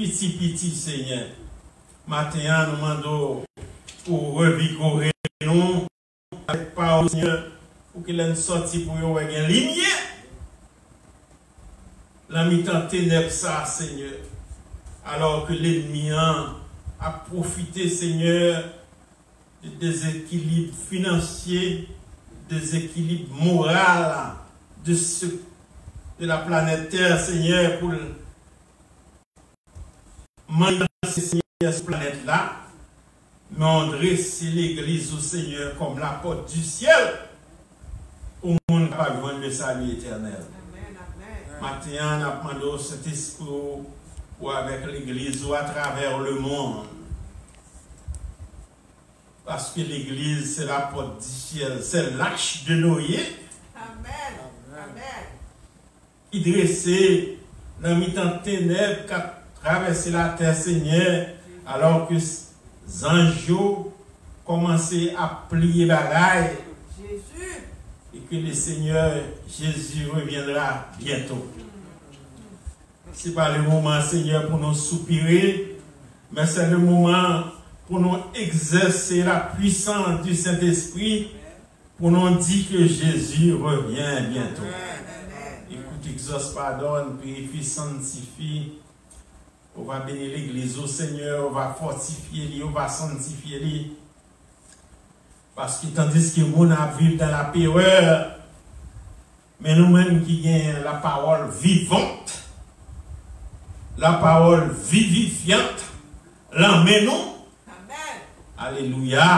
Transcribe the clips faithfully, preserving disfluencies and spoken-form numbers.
piti piti, Senyè. Maten an, nou mande w pou w revigore nou avèk pawòl, Senyè, pou ke lè n sòti pou yo wè gen limyè nan mitan tenèb sa, Senyè. Alò ke lènmi an ap pwofite, Senyè, de dezekilib finansye, dezekilib moral de se, de la planèt Tè, Senyè, pou l manifeste, Senyè, sou planèt la, men w drese legliz ou, Senyè, kòm lapòt di syèl pou moun kapab jwenn le sali etènèl. Maten an, n ap mande w, Sentespri w, pou avèk legliz ou atravè lemonn. Paske legliz se lapòt di syèl, se lach de Noye. Amèn. Amèn. Ki drese nan mitan tenèb k ap travèse latè, Senyè, alò ke s-, zanj yo kòmanse ap pliye bagay, e ke le Senyè Jezi reviendra bientôt. Se pa le moman, Senyè, pou nou soupire, men se le moman pou nou egzèse la puissance du Saint-Esprit, pou nou di ke Jezi revyen byento. Écoute, exauce, pardonne, purifie, sanctifie. Ou va beni legliz ou, Senyè, ou va fòtifye li, ou va sanntifye li. Paske tandiske moun ap viv dan laperè, men nou menm ki gen lapawòl vivant, lapawòl vivifyant, lan men nou. Amèn. Alelouya.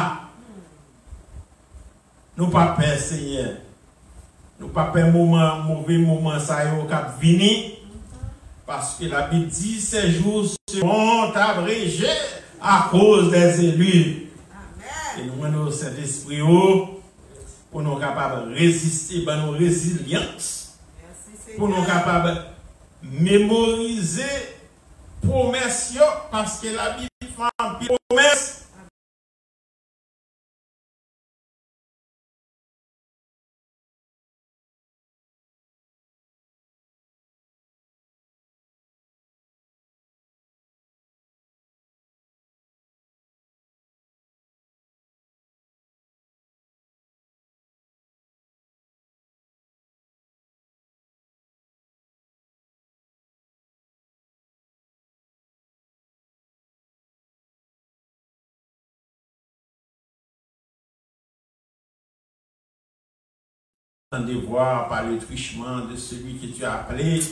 Nou pa pè, Senyè. Nou pa pè moman, move moman sa yo k ap vini. Paske Labib di, ces jours seront abrégés à cause des élus. Amèn. E nou mande w, Sentespri ou, pou nou kapab reziste, ban nou rezilyans, pou nou kapab memorize pwomès yo, paske Labib fè anpil pwomès. Ton devoir par le truchement de celui que tu as appelé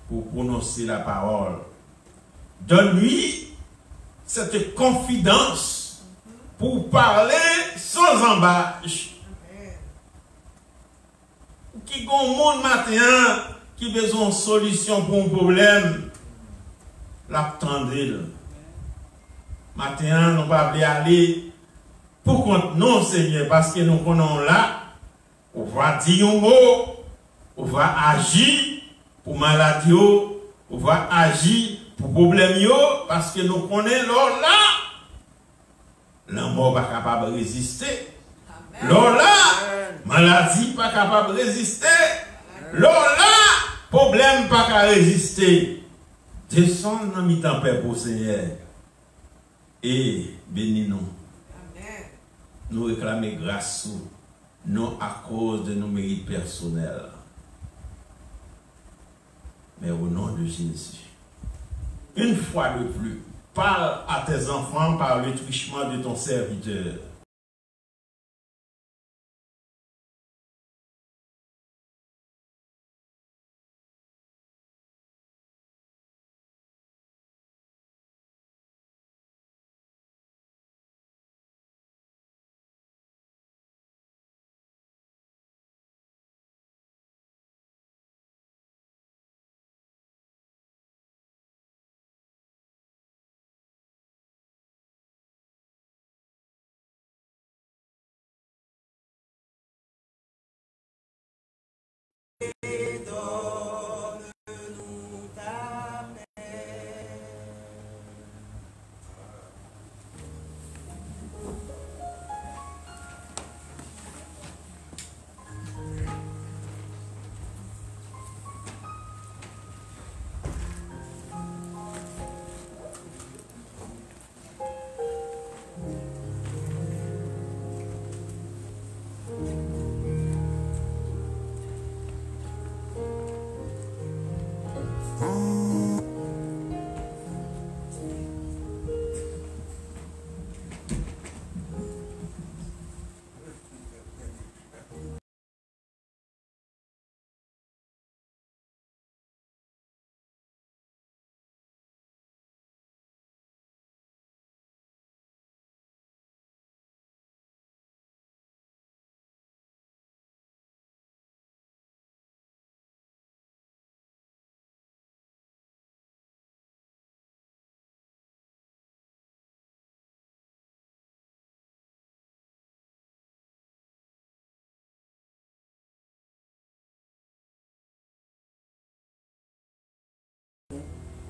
pour prononcer la parole. Donne-lui cette confidence pour parler sans ambages. Ou ki gon moun maten an ki bezwen yon solisyon pou yon pwoblèm, l ap tande l. Maten an, nou pa vle ale pou kont nou, Senyè, paske nou konnen w la, ou va di yon mo, ou va aji pou malad yo, ou va aji pou pwoblèm yo, paske nou konnen lè w la, lanmò pa kapab reziste. Lè w la, maladi pa kapab reziste. Lè w la, pwoblèm pa ka reziste. Desann nan mitan pèp ou, Senyè, e beni nou. Nou reklame gras ou, non akoz de nou merit pèsonèl, mais au nom de Jésus. Une fois de plus, parle à tes enfants par le truchement de ton serviteur.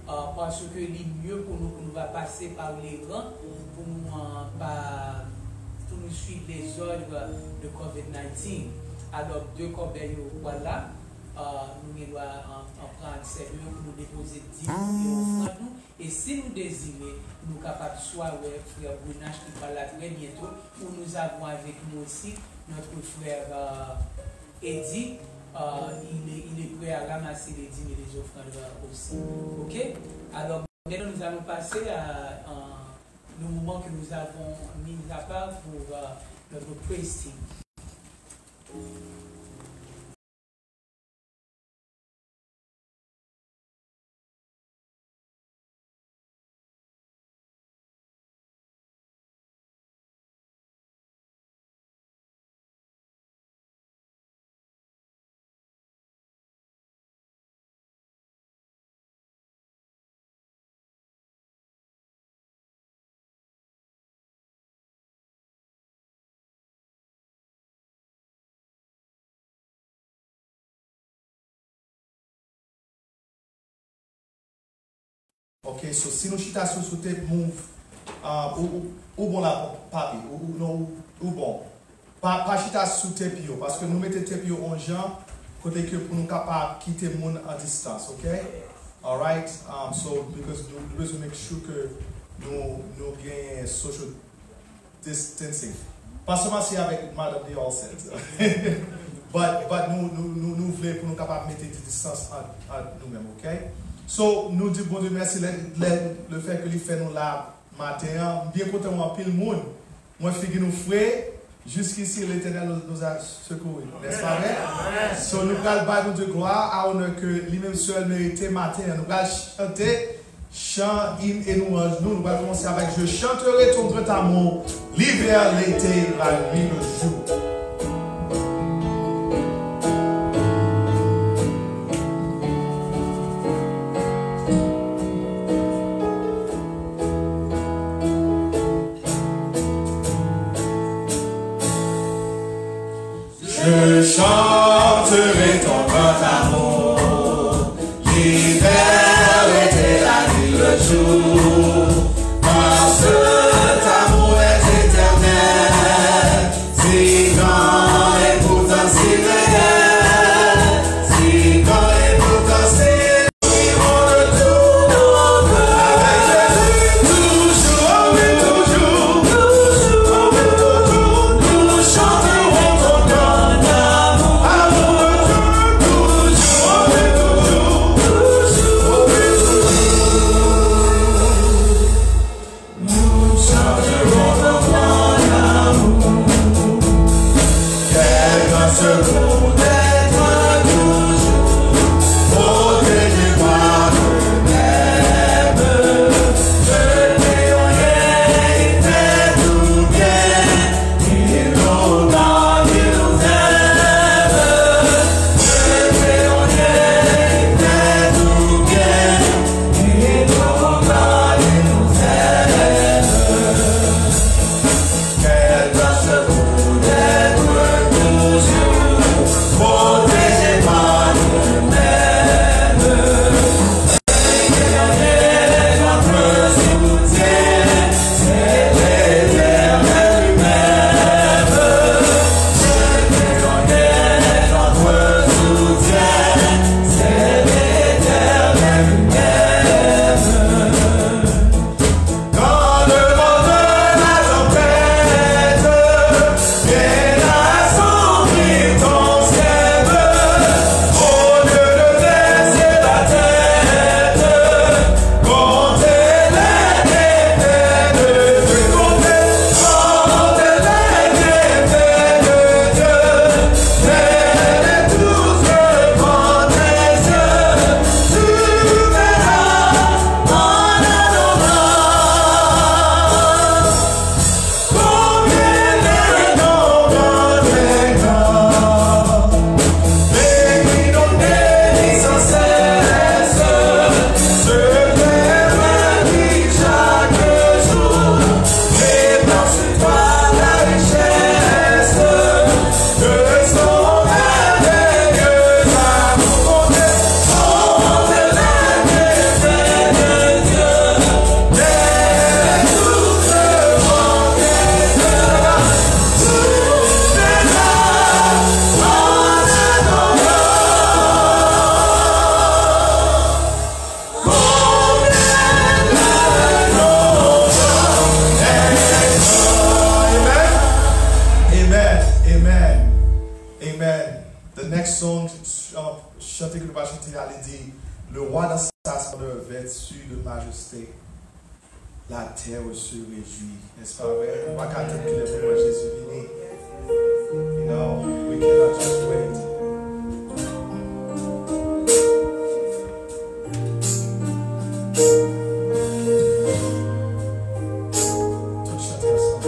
euh, paske li mye pou nou, pou nou pa pase pa leran, pou nou, euh, pa, pou nou swiv lezòd de covid nineteen. Alò, de kòbèy yo pral la, euh, nou gen dwa, euh, euh, pran aksè de yo pou nou depoze dim e ofrann nou. E si nou dezire, nou kapab swa wè frè Brunache ki pral la trè byento, ou nous avons avec nous aussi notre frère, euh, Eddy. Euh, il est, il est prêt à ramasser les dîmes et les offrandes, euh, aussi. OK? Alors, maintenant, nous allons passer à, euh, le moment que nous avons mis à part pour, euh, notre praise team. Ok, so si nou chita sou, sou tape move, ah, ou, ou, ou bon la, papi, ou, ou, non, ou, ou bon. Pa, pa chita sou tape yo, paske nou mete tape yo on jan, kote ke pou nou kapab kite moun an distans, ok? Alright, um, so, because nou, nou bezwen make sure ke nou, nou gen social distancing. Pa sèlman se avèk madanm li all set. But, but nou, nou, nou, nou vle pou nou kapab mete ti distans ant, ant nou menm, ok? So, nou di Bondye mèsi lè, lè, le fè ke li fè nou la maten an. M byen kontan wè anpil moun. Mwen figi nou fre. Jusqu'ici, l'Éternel nous, nous a secourus. N'est-ce pas vrai? So, nou pral bay Bondye glwa, a onè ke li menm sèl merite maten an. Nou pral chante chan, im e lwanj nou. Nou pral kòmanse avèk Je chanterai ton grand amour, l'hiver, l'été, la nuit, le jour. Je chanterai ton grand amour, l'hiver, l'été, la nuit, le jour, car cet amour est éternel. Si Le roi dans sa splendeur, vêtu de majesté. La terre se réjouit. N'est-ce pas vrai? Ou pa ka tann kilè pou wè Jezi vini. You know, we cannot just wait. Tout chante ansanm.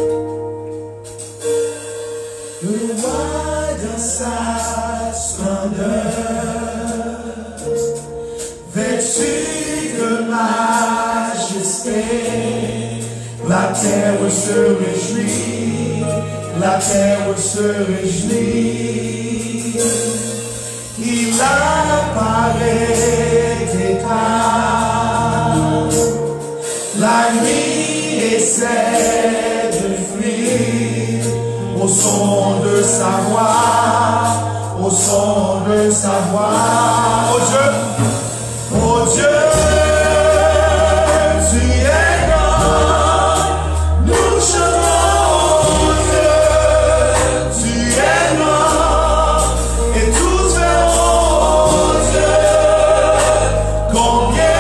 Le roi dans sa splendeur, vêtu de majesté, la terre se réjouit, la terre se réjouit. Il apparaît d'éclat, la nuit essaie de fuir au son de sa voix, au son de sa voix. Oh Dieu, oh Dieu, tu es grand, nous chantons, oh Dieu, tu es grand, et tous verront, oh Dieu, combien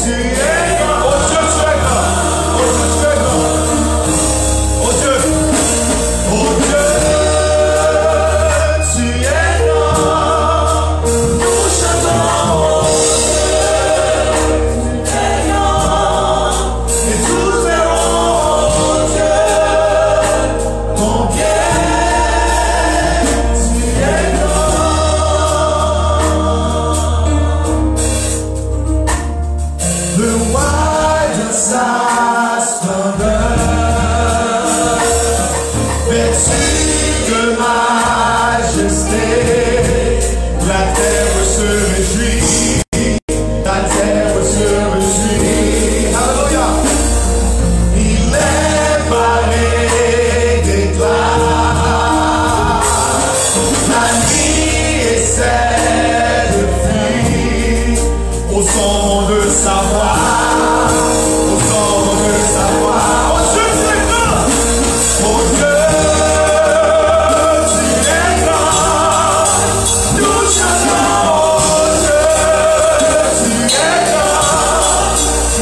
tu es grand. Oh Dieu, tu es grand. Oh Dieu, tu es grand. Oh Dieu, oh Dieu, tu es grand. Nous chantons, oh Dieu, tu es grand. Et tous verront, oh Dieu, combien tu es grand. Le roi dans sa splendeur, vêtu de majesté, la terre se réjouit. La terre se réjouit. Alléluia. Il est paré d'éclat. La nuit essaie de fuir au son de sa voix. Au son de sa voix. Oh Dieu, tu es grand. Oh Dieu, tu es grand. Nous chantons, oh Dieu, tu es grand.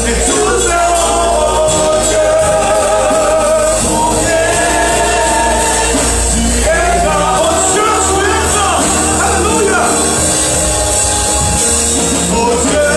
Et tous verront, oh Dieu, combien tu es grand. Oh Dieu, tu es grand. Alléluia. Oh Dieu,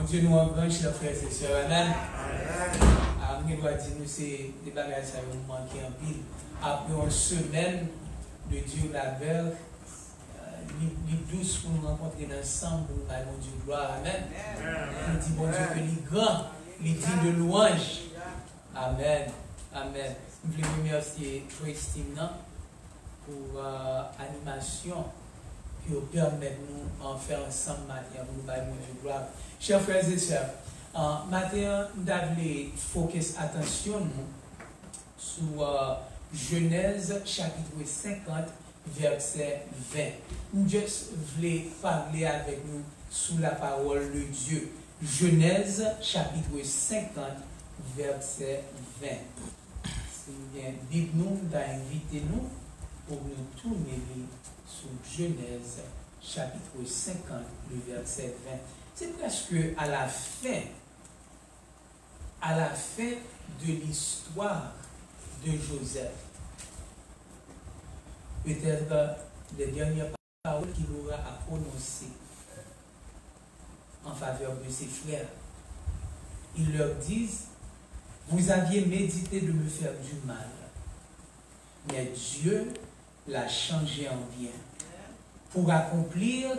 Bondye nou an gran, chè frè e sè. Amèn. A, m gen dwa di nou se de bagay sa yo m manke anpil. Apre yon semèn de dur labè, euh, li, li dous pou nou rankontre nan sanm pou nou bay Bondye glwa. Amèn. Nou di Bondye ke li gran, li diy de lwanj. Amèn. Amèn. M vle remèsye Praise Team nan pou, euh, animasyon ke yo pèmèt nou, euh, fè ansanm maten an pou nou bay Bondye glwa. Chè frè e sè, euh, maten an, m ta vle fokis atansyon nou sou, euh, Jenèz chapit senkant, vèsè ven. M just vle pale avèk nou sou la parole de Dieu. Jenèz chapit senkant, vèsè ven. Si nou gen Bib nou, m ta envite nou pou nou tounen li sou Jenèz chapit senkant, le vèsè ven. Se prèske à la fin, à la fin de l'histoire de Joseph. Peut-être les dernières paroles qu'il aura à prononcer en faveur de ses frères. Il leur dit, vous aviez médité de me faire du mal, mais Dieu l'a changé en bien pour accomplir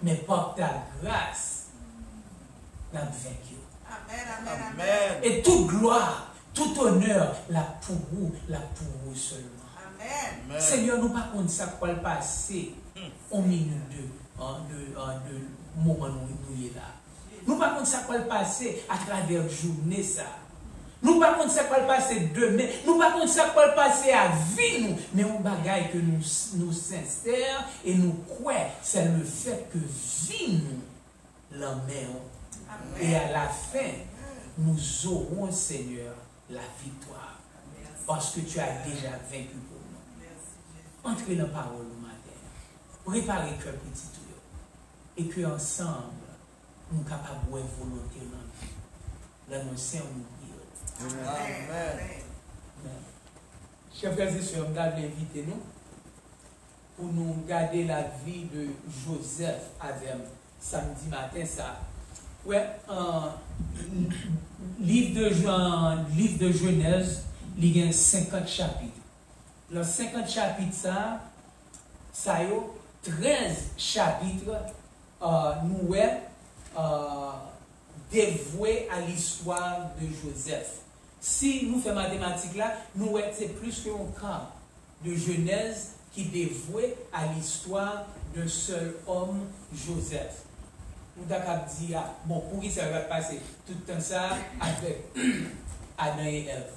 Men pa ta gras, n ap venk yo. Amèn, amèn, amèn. E tout glwa, tout onè, l ap pou ou, l ap pou ou sèlman. Amèn. Senyè, nou pa konn sa k pral pase on minit de, an, de, an, de moman nou, nou ye la. Nou pa konn sa k pral pase atravè jounen sa. Nou pa konn sa k pral pase demen. Nou pa konn sa k pral pase a vi nou. Men yon bagay ke nou, nou sensè e nou kwè, se le fèt ke vi nou lan men w. Amèn. E a la fen, nous aurons, Seigneur, la victoire. Parce que tu as déjà vaincu pour nous. Antre nan pawòl ou maten an. Prepare kè pitit ou yo. E ke ansanm, nou kapab wè volonte w nan vi. Nan non Senyè nou priye w. Amèn. Amèn. Chè frè e sè, m ta vle envite nou pou nou gade lavi de Joseph avè m samdi maten sa. Wè, an, liv de Jan, liv de Jenèz, li gen senkant chapit. Nan senkant chapit sa, sa yo, trèz chapit, euh, nou wè, euh, dévoué à l'histoire de Joseph. Si nou fè matematik la, nou wè se plis ke yon ka de Jenèz ki dévoué à l'histoire d'un seul homme, Joseph. Nou ta kab di, a, bon, poukisa yo pa t pase tout tan sa a avèk Adan e Èv?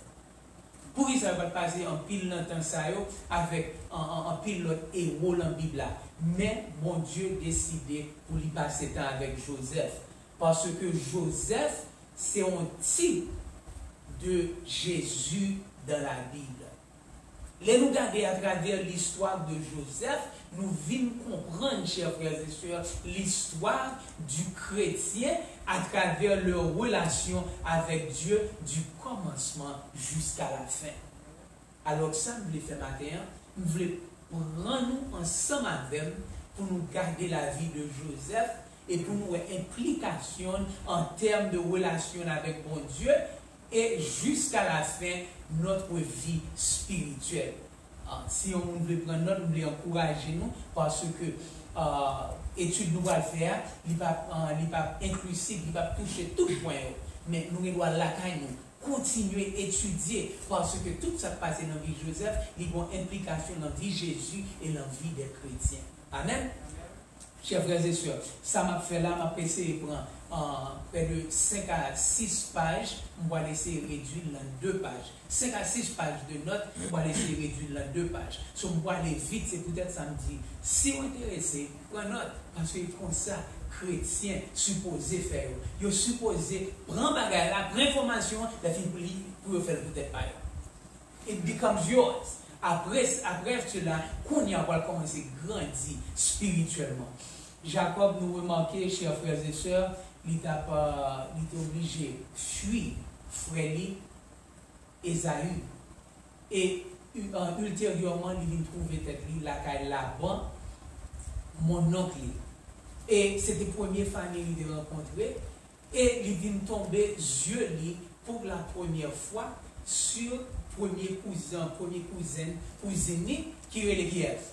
Poukisa yo pa t pase anpil nan tan sa yo avèk an, an, anpil lòt ewo lan Bib la? Men Bondye deside pou li pase tan avèk Jozèf, paske Jozèf se yon tip de Jezi dan la Bib. Lè nou gade atravè listwa de Jozèf, nou vin konprann, chè frè e sè, listwa di kretyen atravè lè relasyon avèk Dye di kòmansman jiska lafen. Alò, sa m vle fè maten an, m vle pran nou ansanm avè m pou nou gade lavi de Jozèf e pou nou wè enplikasyon l an tèm de relasyon l avèk Bondye e jiska lafen notre vie spirituelle. Ah, si yon moun vle pran nòt, m vle ankouraje nou, paske, ah, etid nou pral fè a, li p ap, ah, li p ap enklisif, li p ap touche tout pwen yo. Men nou gen dwa lakay nou kontinye etidye, paske tout sa k pase nan vi Jozèf, li gen yon enplikasyon nan vi Jezi e nan vi dè kretyen. Amèn. Chè frè e sè, sa m ap fè la, m ap eseye pran, euh, près de cinq à six paj, m pral eseye redui l nan de paj. Cinq à six paj de nòt, m pral eseye redui l nan de paj. So, m pral ale vit, se poutèt sa m di, si w enterese, pran nòt, paske e konsa kretyen sipoze fè yo. Yo sipoze pran bagay la, pran enfòmasyon an, lè fini pou li, pou yo fè l poutèt pa yo. It becomes yours. Après, après cela, kounye a, w pral kòmanse grandi spirityèlman. Jakòb, nou remake, chè frè e sè, li t ap, euh, li te oblije fui frè li, Ezayi. E, euh, ilteryèman, li vin twouve tèt li lakay Laban, monnonk li. E se te premye fanmi li te rankontre. E li vin tonbe zye li pou la premyè fwa sou premye kouzan, premye kouzen, kouzin li, ki rele kiyès?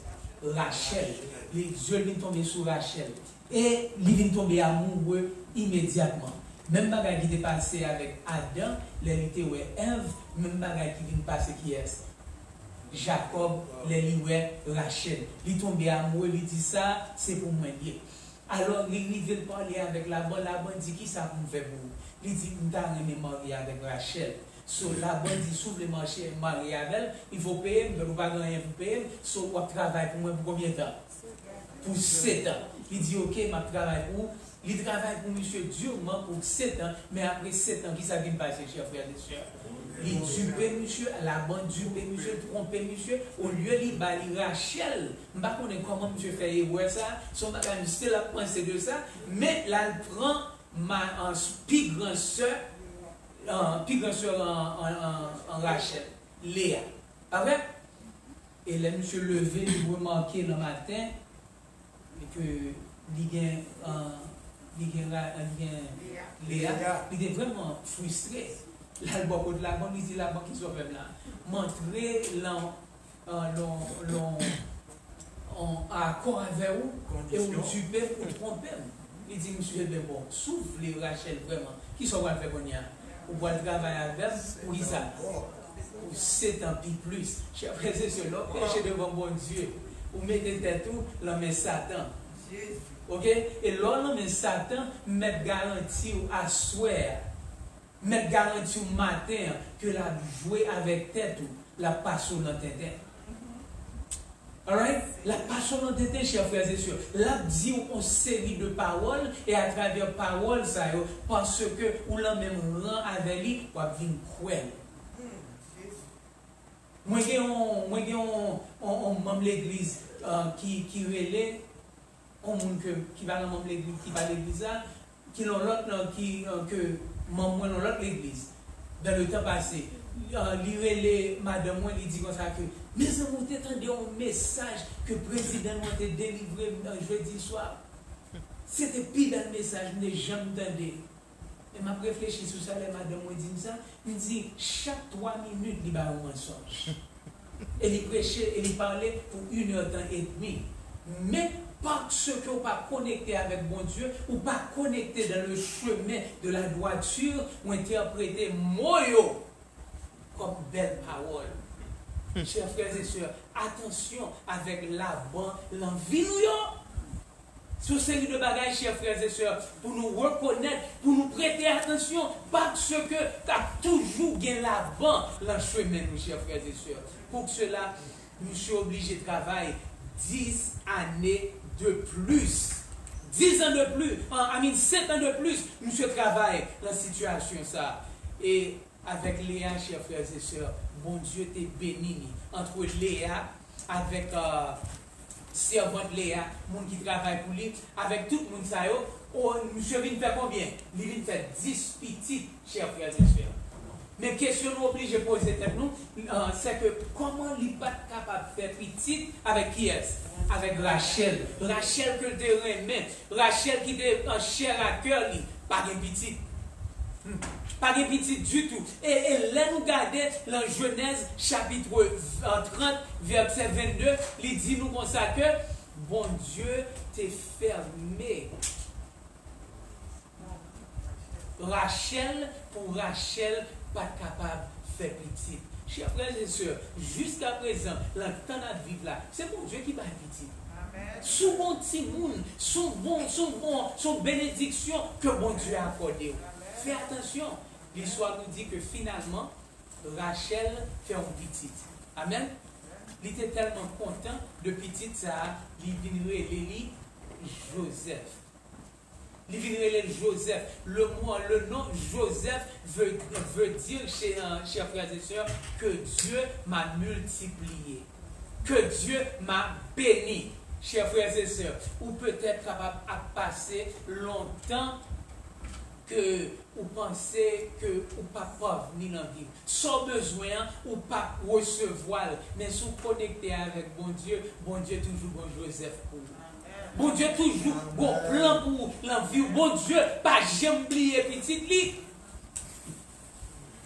Rachèl. Li, zye l vin tonbe sou Rachèl. E li vin tonbe amoure imedyatman. Menm bagay ki te pase avèk Adan, lè li te wè Èv, menm bagay ki vin pase kiyès? Jakòb, lè li wè Rachèl. Li tonbe amoure, li di, "Sa, se pou mwen l ye." Alò, li rive l pale avèk Laban. Laban di, "Kisa pou m fè pou ou?" Li di, "M ta renmen marye avèk Rachèl." So, Laban di, "Si w vle mache, marye avè l, il faut peye m, donk ou pa gen anyen pou peye m, so w ap travay pou mwen pou konbyen tan?" Pou sèt an. Li di, "Ok, m ap travay pou ou." Li travay pou misye diman pou sèt an, men apre sèt an, kisa ki vin pase, chè frè e sè? Li dipe misye, Laban dipe misye, twonpe misye, olye li ba li Rachèl. M pa konnen kòman misye fè erè sa, se yon bagay m still ap panse de sa, men l al pran ma, an, pi gran sè, an, pi gran sè an, an, an, an Rachèl, Leya. Pa vre? E lè misye leve, li remake nan maten ke li gen, an, li gen, ra- li gen Leya, li te vrèman fristre. L al bò kot Laban, li di, "Laban, kisa w fè m la? M antre lan, an, lan, lan, an akò avè w, e w dipe m, ou twonpe m." Li di misye, "Ebyen bon, si w vle Rachèl vrèman, kisa w pral fè kounye a? Ou pral travay avè m, poukisa? Pou sèt an pi plis." Chè frè e sè, lè w peche devan Bondye, ou mete tèt ou lan men Satan. Ok? E lè w lan men Satan, m mèt garanti w aswè a, m mèt garanti w maten an, ke l ap jwe avèk tèt ou, l ap pase w nan tenten. Alright? L ap pase w nan tenten, chè frè e sè. L ap di w yon seri de pawòl, e atravè pawòl sa yo, paske ou lan menm ran avè li, w ap vin kwè l. Mwen gen yon, mwen gen yon, yon, yon manm legliz, euh, ki, ki rele, yon moun ke, ki pa nan manm legliz, ki pa legliz la, ki nan lòt, nan, ki, euh, ke manm mwen nan lòt legliz. Dans le temps passé, euh, li rele madanm mwen, li di konsa ke, "Mezanmi, ou te tande yon mesaj ke prezidan nou an te delivre, euh, jedi swa? Se te pi bèl mesaj m te janm tande." E m ap reflechi sou sa lè madanm mwen di m sa, m di, "Chak twa minit, li ba yon mansonj." E li preche, e li pale pou inèdtan edmi. Men, paske w pa konekte avèk Bondye, ou pa konekte dans le chemin de la droiture, ou entèprete mo yo kòm bèl pawòl. Chè frè e sè, atansyon avèk Laban lan vi nou yo. Se yon seri de bagay, chè frè e sè, pou nou rekonèt, pou nou prete atansyon, paske t ap toujou gen Laban lan chemen nou, chè frè e sè. Pou sela, misye oblije travay dis ane de plis. Dis an de plis, an, I mean, sèt an de plis, misye travay lan sitiyasyon sa. E avèk Leya, chè frè e sè, Bondye te beni li. Antre Leya avèk, euh, sèvant Leya, moun ki travay pou li, avèk tout moun sa yo, o, misye vin fè konbyen? Li vin fè dis pitit, chè frè e sè. Men kesyon nou oblije poze tèt nou, euh, se ke kòman li pa t kapab fè pitit avèk kiyès? Avèk Rachèl. Rachèl ke l te renmen. Rachèl ki te an chè a kè li, pa gen pitit. Hmm. Pa gen pitit ditou. E, e lè nou gade lan Jenèz chapit, euh, trant, vèsè vennde, li di nou konsa ke Bondye te fèmen Rachèl pou Rachèl pa t kapab fè pitit. Chè frè e sè, jiskaprezan, lan tan n ap viv la, se Bondye ki bay pitit. Se yon bon timoun, se yon bon, se yon bon, se yon benediksyon ke Bondye akòde w. Fè atansyon, listwa nou di ke finalman, Rachèl fè yon pitit. Amèn. Li te tèlman kontan de pitit sa a, li vin rele li Jozèf. Li vin rele l Jozèf. Le mot, le nom Joseph veut, veut dire, chers, chers frères et sœurs, que Dieu m'a multiplié, que Dieu m'a béni. Chers frères et sœurs, ou petèt kapab ap pase lontan ke ou panse ke ou p ap pavni nan vi w. Sa w bezwen an, ou p ap resevwa l. Men si w konekte avèk Bondye, Bondye toujou gon Jozèf pou ou. Bondye toujou gon plan pou ou nan vi w. Bondye pa janm bliye pitit li.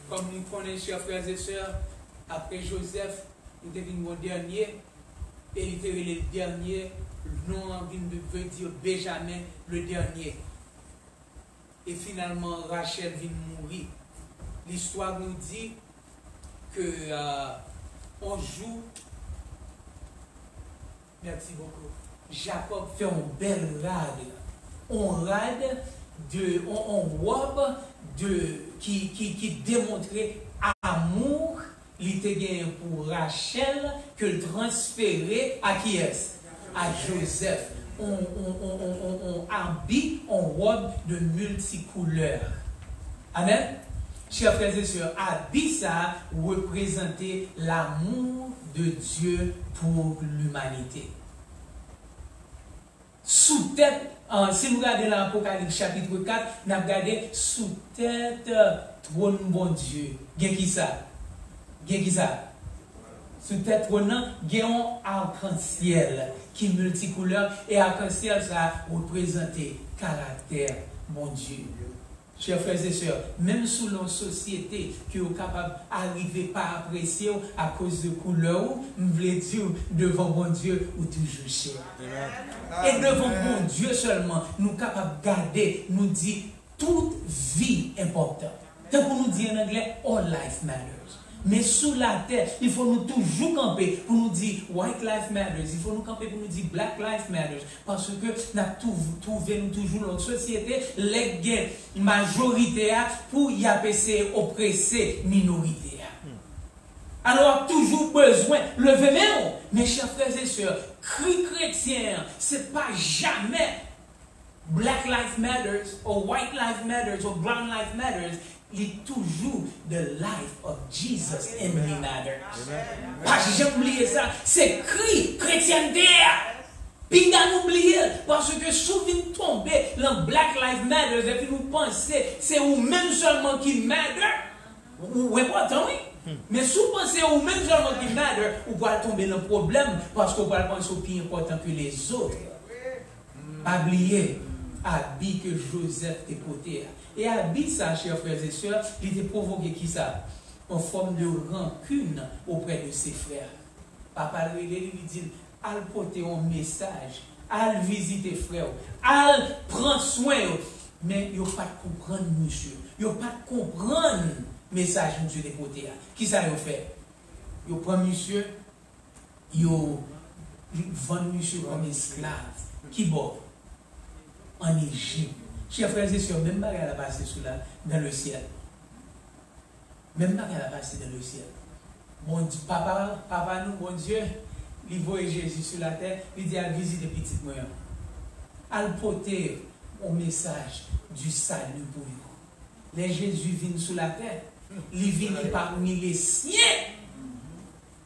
Kòm nou konnen, chè frè e sè, apre Jozèf, nou te vin gon dènye, e li te rele l dènye, non an vin vle di Benjamen, le dernier. E finalman, Rachèl vin mouri. Listwa nou di ke, euh, on jou, merci beaucoup, Jakòb fè on bèl rad, on rad de, on, on wòb de, ki, ki, ki demontre amou li te genyen pou Rachèl, ke l transfere a kiyès? A Jozèf. On, on, on, on, on, on abi, on wòb de miltikoulè. Amèn. Chè frè e sè, abi sa a reprezante l'amour de Dieu pour l'humanité. Sou tèt, an, si nou gade nan Apokalips chapit kat, n ap gade sou tèt, euh, twòn Bondye. Gen kisa? Gen kisa? Sou tèt twòn nan, gen yon akansyèl ki miltikoulè, e akansyèl sa a reprezante karaktè Bondye. Chè frè e sè, menm si w nan yon sosyete ke yo kapab arive pa apresye w akoz de koulè w, m vle di w, devan Bondye, ou toujou chè. Amen. E devan Bondye sèlman, nou kapab gade, nou di, tout vi enpòtan. Tankou nou di an anglè, all life matters. Men sou latè, il faut nou toujou kanpe pou nou di white life matters, il faut nou kanpe pou nou di black life matters, paske n ap tou-, twouve nou toujou nan yon sosyete, lè k gen majorite a, pou y ap eseye oprese minorite a. Alò, w ap toujou bezwen leve men w. Men chè frè e sè, kri kretyen an, se pa jamè Black life matters, or white life matters, or brown life matters, li toujou the life of Jesus in me matters. Pa janm bliye sa, se kri kretyènte a. Pinga nou bliye l, paske si w vin tonbe nan black life matters, epi nou panse se ou menm sèlman ki matter, ou, ou enpòtan, wi. Men si w panse ou menm sèlman ki matter, ou pral tonbe nan pwoblèm, paske w pral panse w pi enpòtan ke lezòt. Pa bliye, abi ke Jozèf te pote a. E abi sa, chè frè e sè, li te pwovoke kisa? Yon fòm de rankin oprè de se frè. Papa l rele li, li di l, al pote yon mesaj, al vizite frè w, al pran swen yo. Men yo pa t konprann misye. Yo pa t konprann mesaj misye te pote a. Kisa yo fè? Yo pran misye, yo vann misye kòm esklav. Kibò? Ann Ejip. Chè frè e sè, menm bagay la pase sou la, dans le ciel. Menm bagay la pase dans le ciel. Bondye, papa, papa nou, Bondye, li voye Jezi sou latè, li di, al vizite pitit mwen an. Al pote yon mesaj du salut pou yo. Lè Jezi vin sou latè, li vini parmi les siens,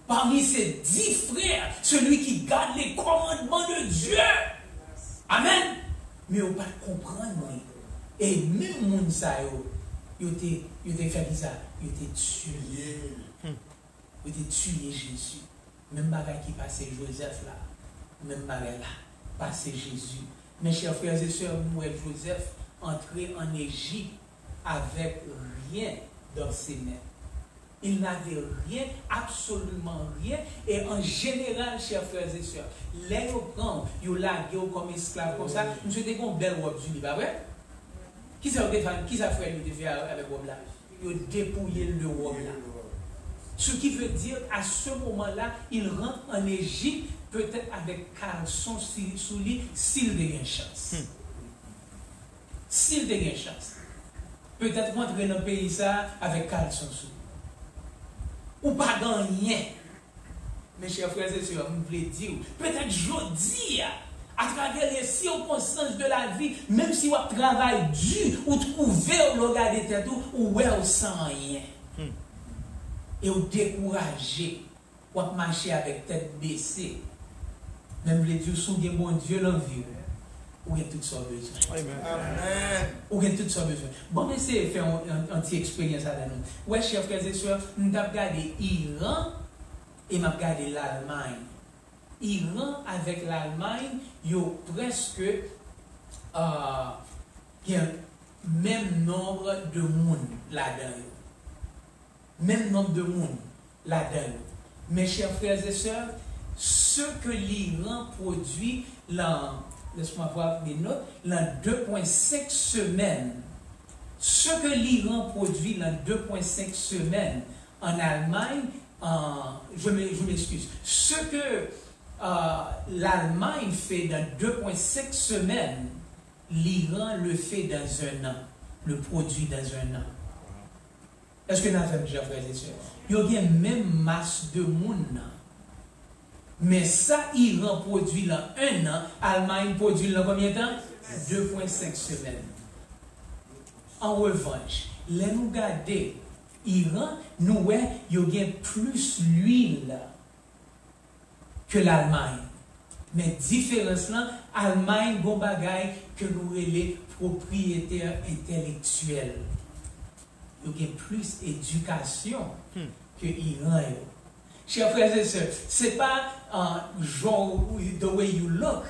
parmi ses dix frères, celui qui garde les commandements de Dieu. Amen. Men yo pa t konprann li. E menm moun sa yo, yo te, yo te fè kisa? Yo te tiye l. Yo te tiye Jezi. Menm bagay ki pase Jozèf la, menm bagay la pase Jezi. Mes chers frères et sœurs, nou wè Jozèf antre ann Ejip avec rien dans ses mains. Il n'avait rien, absolument rien. E an jeneral, chè frè e sè, lè yo pran w, yo lage w kòm esklav konsa, misye te gen yon bèl wòb sou li, pa vre? Kisa yo te fè, kisa frè l yo te fè avèk wòb la? Yo depouye l de wòb la. Ce qui veut dire, à ce moment-là, il rentre en Égypte petèt avèk kalson si, sou li, si l te gen chans. Si l te gen chans. Petèt rantre nan peyi sa a avèk kalson sou li. Ou pa gen anyen. Men chè frè e sè, m vle di w, petèt jodi a, atravè les circonstances de la vie, menm si w ap travay di, ou twouve w, lè w gade tèt ou, ou wè w san anyen. E w dekouraje, w ap mache avèk tèt bese. Men m vle di w, si w gen Bondye nan vi w, ou gen tout sa w bezwen. Ou gen tout sa w bezwen. Bon, m eseye fè yon, yon, yon ti eksperyans avè nou. Wè, chè frè e sè, m t ap gade Iran e m ap gade Lalmay. Iran avèk Lalmay, yo prèske, euh, gen menm nonb de moun ladan yo. Menm nonb de moun ladan yo. Mes chers frères et sœurs, ce que l'Iran produit lan, laisse-moi voir mes notes, lan de pwen senk semèn. Ce que l'Iran produit lan de pwen senk semèn en Allemagne, en, je me, je m'excuse. Ce que, euh, l'Allemagne fait dans deux point cinq semaines, l'Iran le fait dans un an, le produit dans un an. Èske n avè m, chè frè e sè? Yo gen menm mas de moun nan. Men sa Iran pwodui lan en an, Almay pwodui l lan konbyen tan? De pwen senk semèn. An revanch, lè nou gade Iran, nou wè yo gen plis lwil ke Lalmay. Men diferans lan, Almay gon bagay ke nou rele pwopriyete entèlektyèl. Yo gen plis edikasyon ke Iran yo. Chè frè e sè, se pa, uh, jan w, the way you look,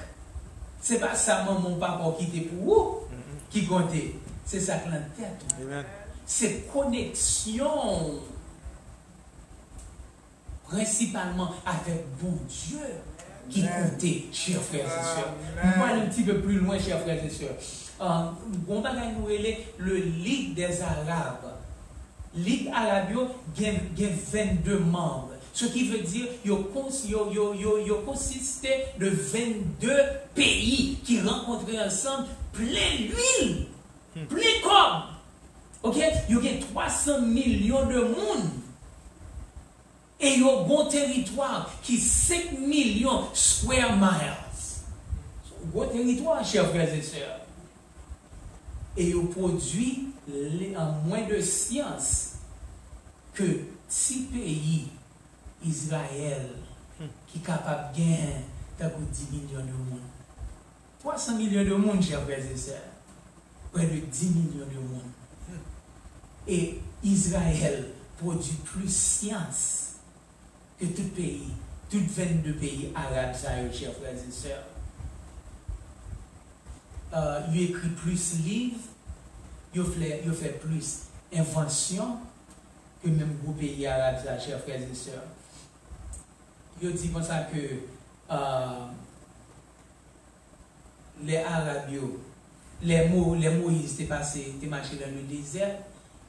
se pa sa manman w papa w kite pou ou ki konte, se sa k lan tèt ou. Se koneksyon w prensipalman avèk Bondye ki konte, chè frè e sè. Nou prale yon ti pe pli lwen, chè frè e sè. Uh, gon bagay nou rele le Ligue des Arabes. Lig Arab yo gen, gen vennde manm. Ce qui veut dire, yo, kons, yo, yo, yo, yo konsiste de vennde peyi ki rankontre ansanm, plen lwil, plen kòb. Ok? Yo gen twa san milyon de moun. E yo gon teritwa ki senk milyon square miles. Gwo teritwa, chè frè e sè. E yo pwodui le, an mwen de syans ke ti peyi Izrayèl ki kapab gen tankou dis milyon de moun. Twa san milyon de moun, chè frè e sè. Près de dix millions de moun. E Izrayèl pwodui plis syans ke tout peyi, tout vennde peyi arab sa yo, chè frè e sè. Euh, yo ekri plis liv, yo fè, yo fè plis envansyon ke menm gwo peyi arab sa, chè frè e sè. Yo di konsa ke, euh, lè Arab yo, lè Mo-, lè Moyiz te pase, te mache nan le dezè,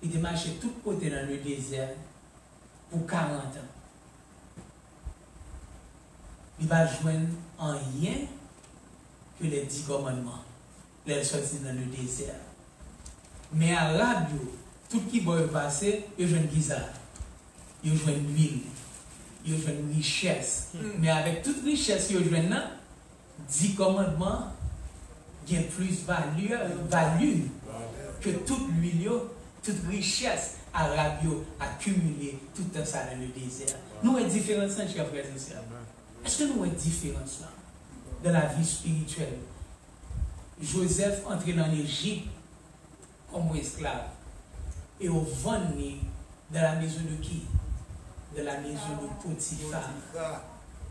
li te mache tout kote nan le dezè pou karant an. Li pa jwenn anyen ke les dix commandements, lè l sòti nan le dezè. Men Arab yo, tout ki bò yo pase, yo jwenn kisa? Yo jwenn lwil, yo jwenn richès. Men avèk tout richès yo jwenn nan, dis commandements gen plis vali, vali ke tout lwil yo, tout richès Arab yo akimile tout tan sa nan le dezè. Nou wè diferans lan, chè frè e sè? Èske nou wè diferans lan dans la vie spirituelle? Joseph antre nan Ejip kòm yon esklav. E yo vann li dans la maison de qui? Dans la maison de Potiphar.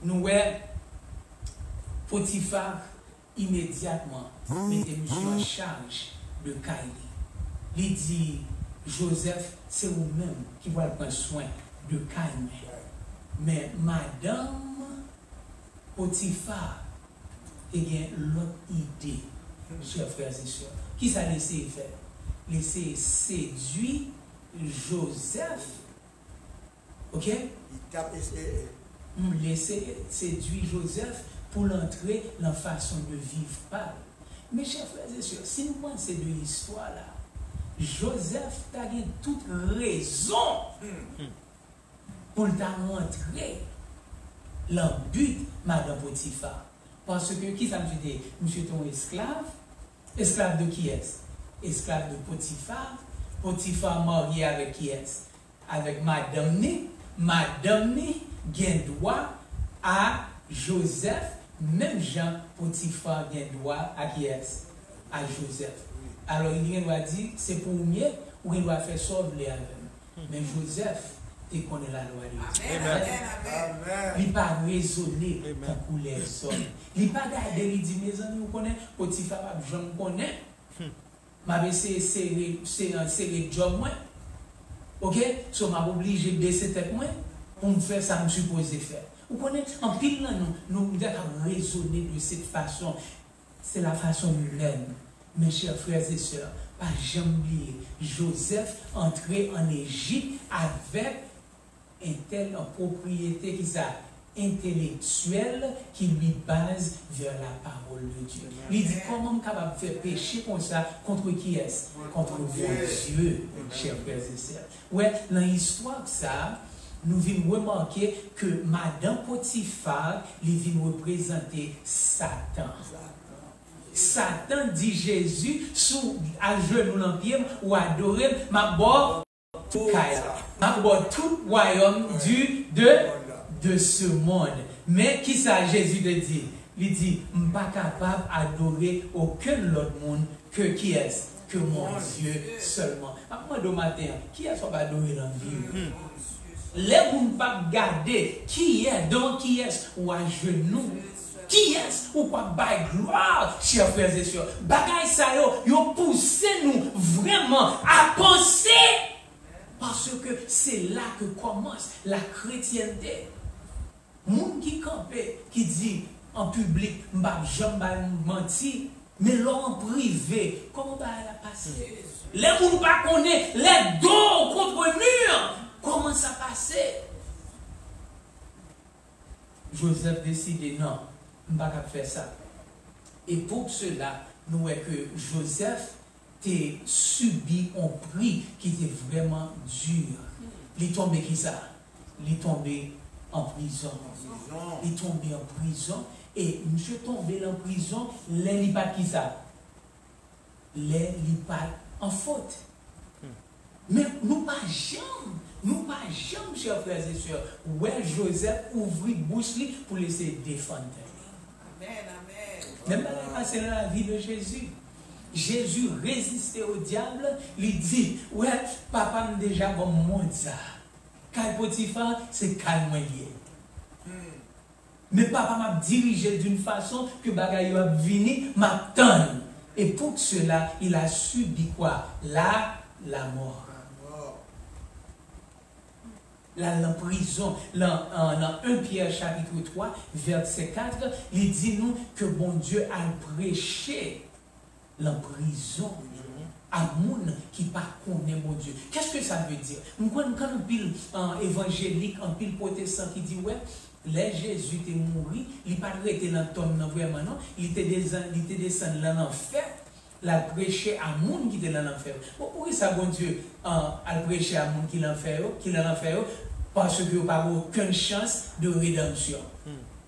Nou wè Potiphar imedyatman mete misye an chaj de kay li. Li di Joseph, se ou menm ki pral pran swen de kay mwen. Men madanm Potifa te gen lòt ide, chè frè e sè. Kisa l eseye fè? L eseye sedui Jozèf, oke? Li t ap eseye. M lese sedui Jozèf pou l antre nan fason de viv pa l. Mes chers frères et sœurs, si nou panse de istwa la, Jozèf ta gen tout rezon pou l ta rantre lan bit madan Potifa. Paske, kisa misye te ye? Misye te yon esklav. Esklav de kiyès? Esklav de Potifa. Potifa marye avèk kiyès? Avèk madanm ni. Madanm ni gen dwa a Jozèf, menm jan Potifa gen dwa a kiyès? A Jozèf. Alò, li gen dwa di, se pou ou m ye, ou gen dwa fè sa w vle avè m. Men Jozèf te konnen lalwa de Dye. Amen, amen, amen. Li pa rezone tankou lèzòm. Li pa gade, li di, mezanmi, ou konnen, Potifa p ap janm konnen. M ap eseye sere, sere, sere djòb mwen. Oke? So, m ap oblije bese tèt mwen pou m fè sa m sipoze fè. Ou konnen, anpil nan nou, nou, nou ta ka rezone de cette façon. C'est la façon humaine. Mes chers frères et sœurs, pa janm bliye, Jozèf antre ann Ejip avèk entèl, an pwopriyete ki sa? Entelektyèl ki li baze vers la parole de Dieu. Li di, kòman m kapab fè peche konsa? Contre kiyès? Contre Bondye, chers frères et sœurs. Wè, nan istwa sa, nou vin remake ke madan Potifa, li vin reprezante Satan. Satan di Jezi, si w ajenou lan pye m, ou adore m, m ap ba w tout kay la. M ap ba w tout wayòm du, de, de ce monde. Men kisa Jezi te di? Li di, m pa kapab adore okenn lòt moun ke kiyès? Ke mon Dye sèlman. M ap mande w maten an, kiyès w ap adore nan vi w? Lè moun p ap gade kiyès, devan kiyès ou ajenou, kiyès ou p ap bay glwa, chers frères et sœurs. Bagay sa yo, yo pouse nou vrèman a panse, paske se la ke kòmanse la chrétienté. Moun ki kanpe, ki di an piblik, m p ap janm bay moun manti, men lè w an prive, kòman bagay la pase? Lè moun pa konnen, les deux contre mur, kòman sa pase? Jozèf deside, non, m pa kab fè sa. E pou sela, nou wè ke Jozèf te sibi yon pri ki te vrèman di. Li tonbe kisa? Li tonbe an prizon. Li tonbe an prizon. E misye tonbe lan prizon lè li pa t kisa? Lè li pa t an fot. Men nou pa janm, nou pa janm, chers frères et sœurs, wè Jozèf ouvri bouch li pou l eseye defann tèt li. Amen, amen. Menm bagay pase nan lavi de Jezi. Jezi reziste o dyab, li di, wè, papa m deja ban m mond sa. Kay Potifa, se kay mwen li ye. Men papa m ap dirije l d'une façon ke bagay yo ap vini, m ap tann. Et pour cela, il a subi quoi? La, la mort. L al nan prizon, nan, nan un Pyè chapit twa, vèsè kat, li di nou ke Bondye al preche lan prizon a moun ki pa konnen Bondye. Qu'est-ce que ça veut dire? M konn, m konn anpil, euh, evanjelik, anpil pwotestan ki di, wè, lè Jezi te mouri, li pa t rete nan tonm nan vrèman, non. Li te desann, li te desann lan lanfè, l al preche a moun ki te lan lanfè yo. Bon, poukisa Bondye, euh, al preche a moun ki lanfè yo, ki lan lanfè yo? Paske yo pa gen okenn chans de redanmsyon.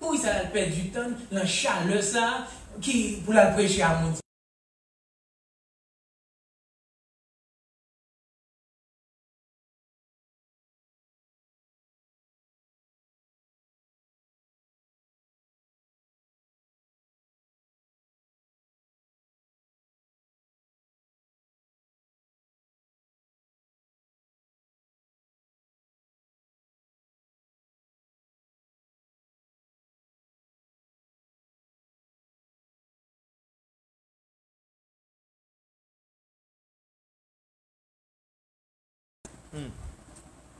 Poukisa l al pèdi tan l lan chalè sa a ki pou l al preche a moun?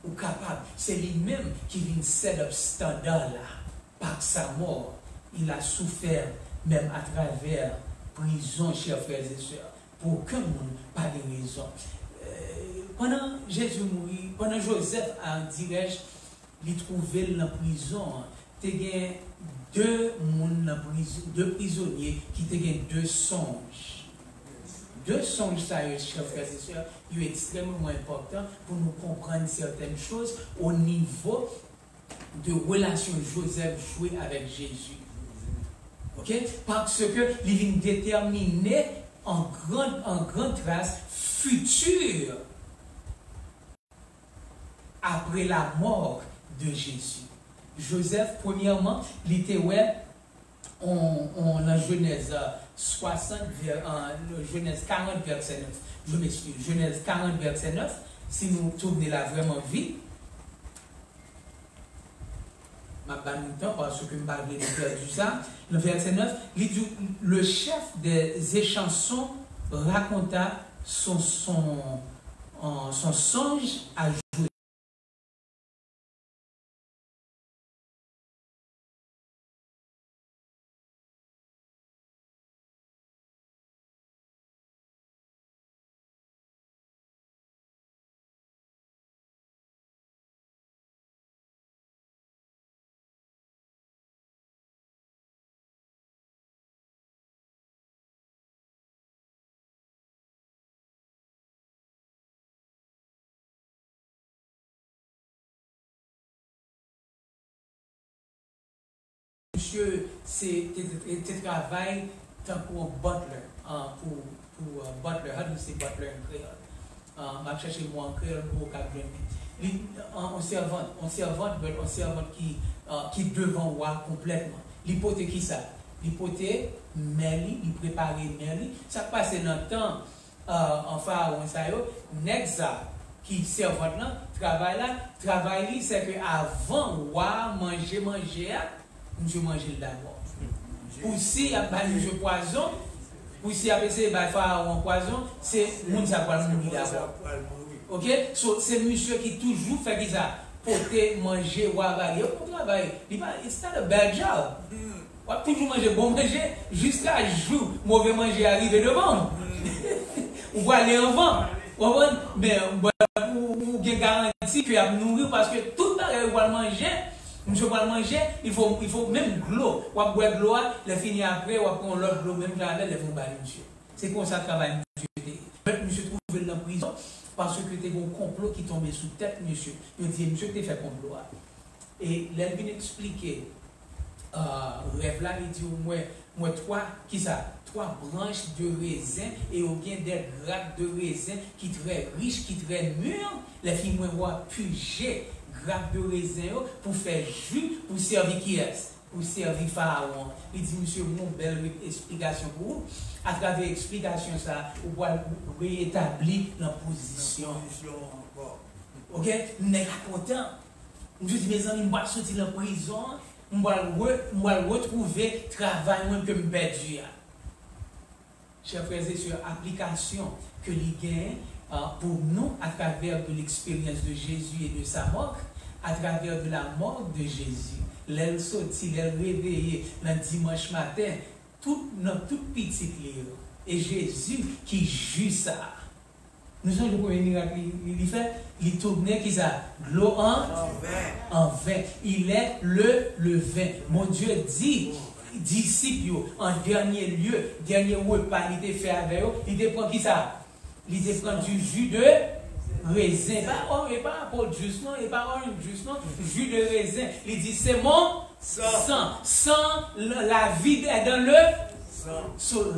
Ou kapab, se li menm ki vin set up standard la. Par sa mort, il a souffert menm atravè prizon, chers frères et sœurs. Pou okenn moun pa gen rezon. Euh, pandan Jezi mouri, pandan Jozèf, a, dirèj, li twouve l nan prizon an. Te gen de moun nan prizon, de prizonye ki te gen de sonj. De sonj sa yo, chè frè e sè, yo ekstrèmeman enpòtan pou nou konprann sètèn choz o nivo de relasyon Jozèf jwe avèk Jezi. Ok? Paske li vin detèmine an gran, an gran tras fiti apre lamò de Jezi. Jozèf, premyèman, li te wè on, on, nan Jenèz, euh, swasant, vè-, euh, Jenèz karant, vèsè nèf. Je m'excuse. Jenèz karant, vèsè nèf, si nou tounen la vrèman vit, m ap ba nou tan paske m pa vle nou pèdi sa. Nan vèsè nèf, li di, le chef des échansons raconta son, son, euh, son songe à Joseph. Misye se, te, te, te travay tankou yon butler, ah, pou, pou, ah, butler. How do you say butler in Creole? Ah, m ap chèche mo an kreyòl pou w ka jwenn li. Li, ah, yon sèvant, yon sèvant, but yon sèvant ki, ah, ki devan wa konplètman. Li pote kisa? Li pote men li, li prepare men li. Sa k pase nan tan, ah, an Farawon sa yo, nèg sa ki sèvant lan, travay la, travay li, se ke avan wa manje manje a, misye manje l dabò. Pou si y ap bay misye pwazon, pou si y ap eseye bay Farawon pwazon, se moun sa pral mouri dabò. Ok? So, se misye ki toujou fè kisa? Pote manje wa ba li. Yo, bon travay. Li pa, it's not a bad job. W ap toujou manje bon manje jiska jou move manje a rive devan w. Ou prale anvan. Ou konprann? Men, ou, ou gen garanti ke y ap nouri w paske tout bagay ou pral manje, misye pral manje, il faut, il faut menm dlo. W ap bwè dlo a, lè fini apre, w ap pran yon lòt dlo, menm jan avè l, lè fini w ba li misye. Se konsa travay misye te ye. Mèt misye twouve l nan prizon paske te gen yon konplo ki tonbe sou tèt misye. Yo di e misye ki te fè konplo a. E lè l vin eksplike, ah, rèv la, li di, "Ou m wè, m wè twa, kisa? Twa branch de rezen e yo gen de grap de rezen ki trè rich, ki trè mir. Lèfini m wè w ap pije grap de rezen yo pou fè ji, pou sèvi kiyès? Pou sèvi Farawon." Li di, "Misye, m gen yon bèl re-, esplikasyon pou ou. Atravè esplikasyon sa a, ou pral retabli nan pozisyon." Nan pozisyon ankò. Ok? Nèg la kontan. Misye di, "Mezanmi, m pral soti nan prizon an, m pral re-, m pral retwouve travay mwen ke m pèdi a." Chè frè e sè, aplikasyon ke li genyen, ah, pou nou atravè de l'expérience de Jésus et de sa mort, atravè de la mort de Jésus, lè l soti, lè l reveye nan dimanch maten, tout, nan tout pitit li yo, e Jezi ki ji sa a. Nou sonje premye mirak li, li, li fè? Li tounen kisa? Dlo an? An ven. An ven. Il est le, le vin. Bondye di disip yo, an dènye lye, dènye repa li te fè avè yo, li te pran kisa? Li te pran du jus de raisin. E pa, e pa apple juice non, e pa orange juice non. Jus de raisin. Li di, "C'est mon sang." Sang, la, la vie est dans le sang. So,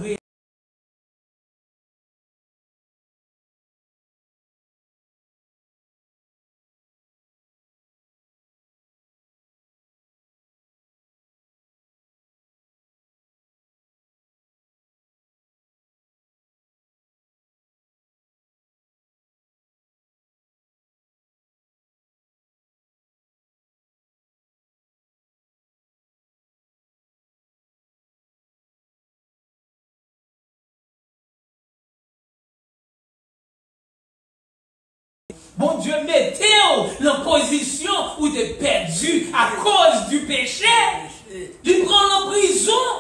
Bondye mete w nan pozisyon ou te pèdi akoz di peche. Li pran w nan prizon.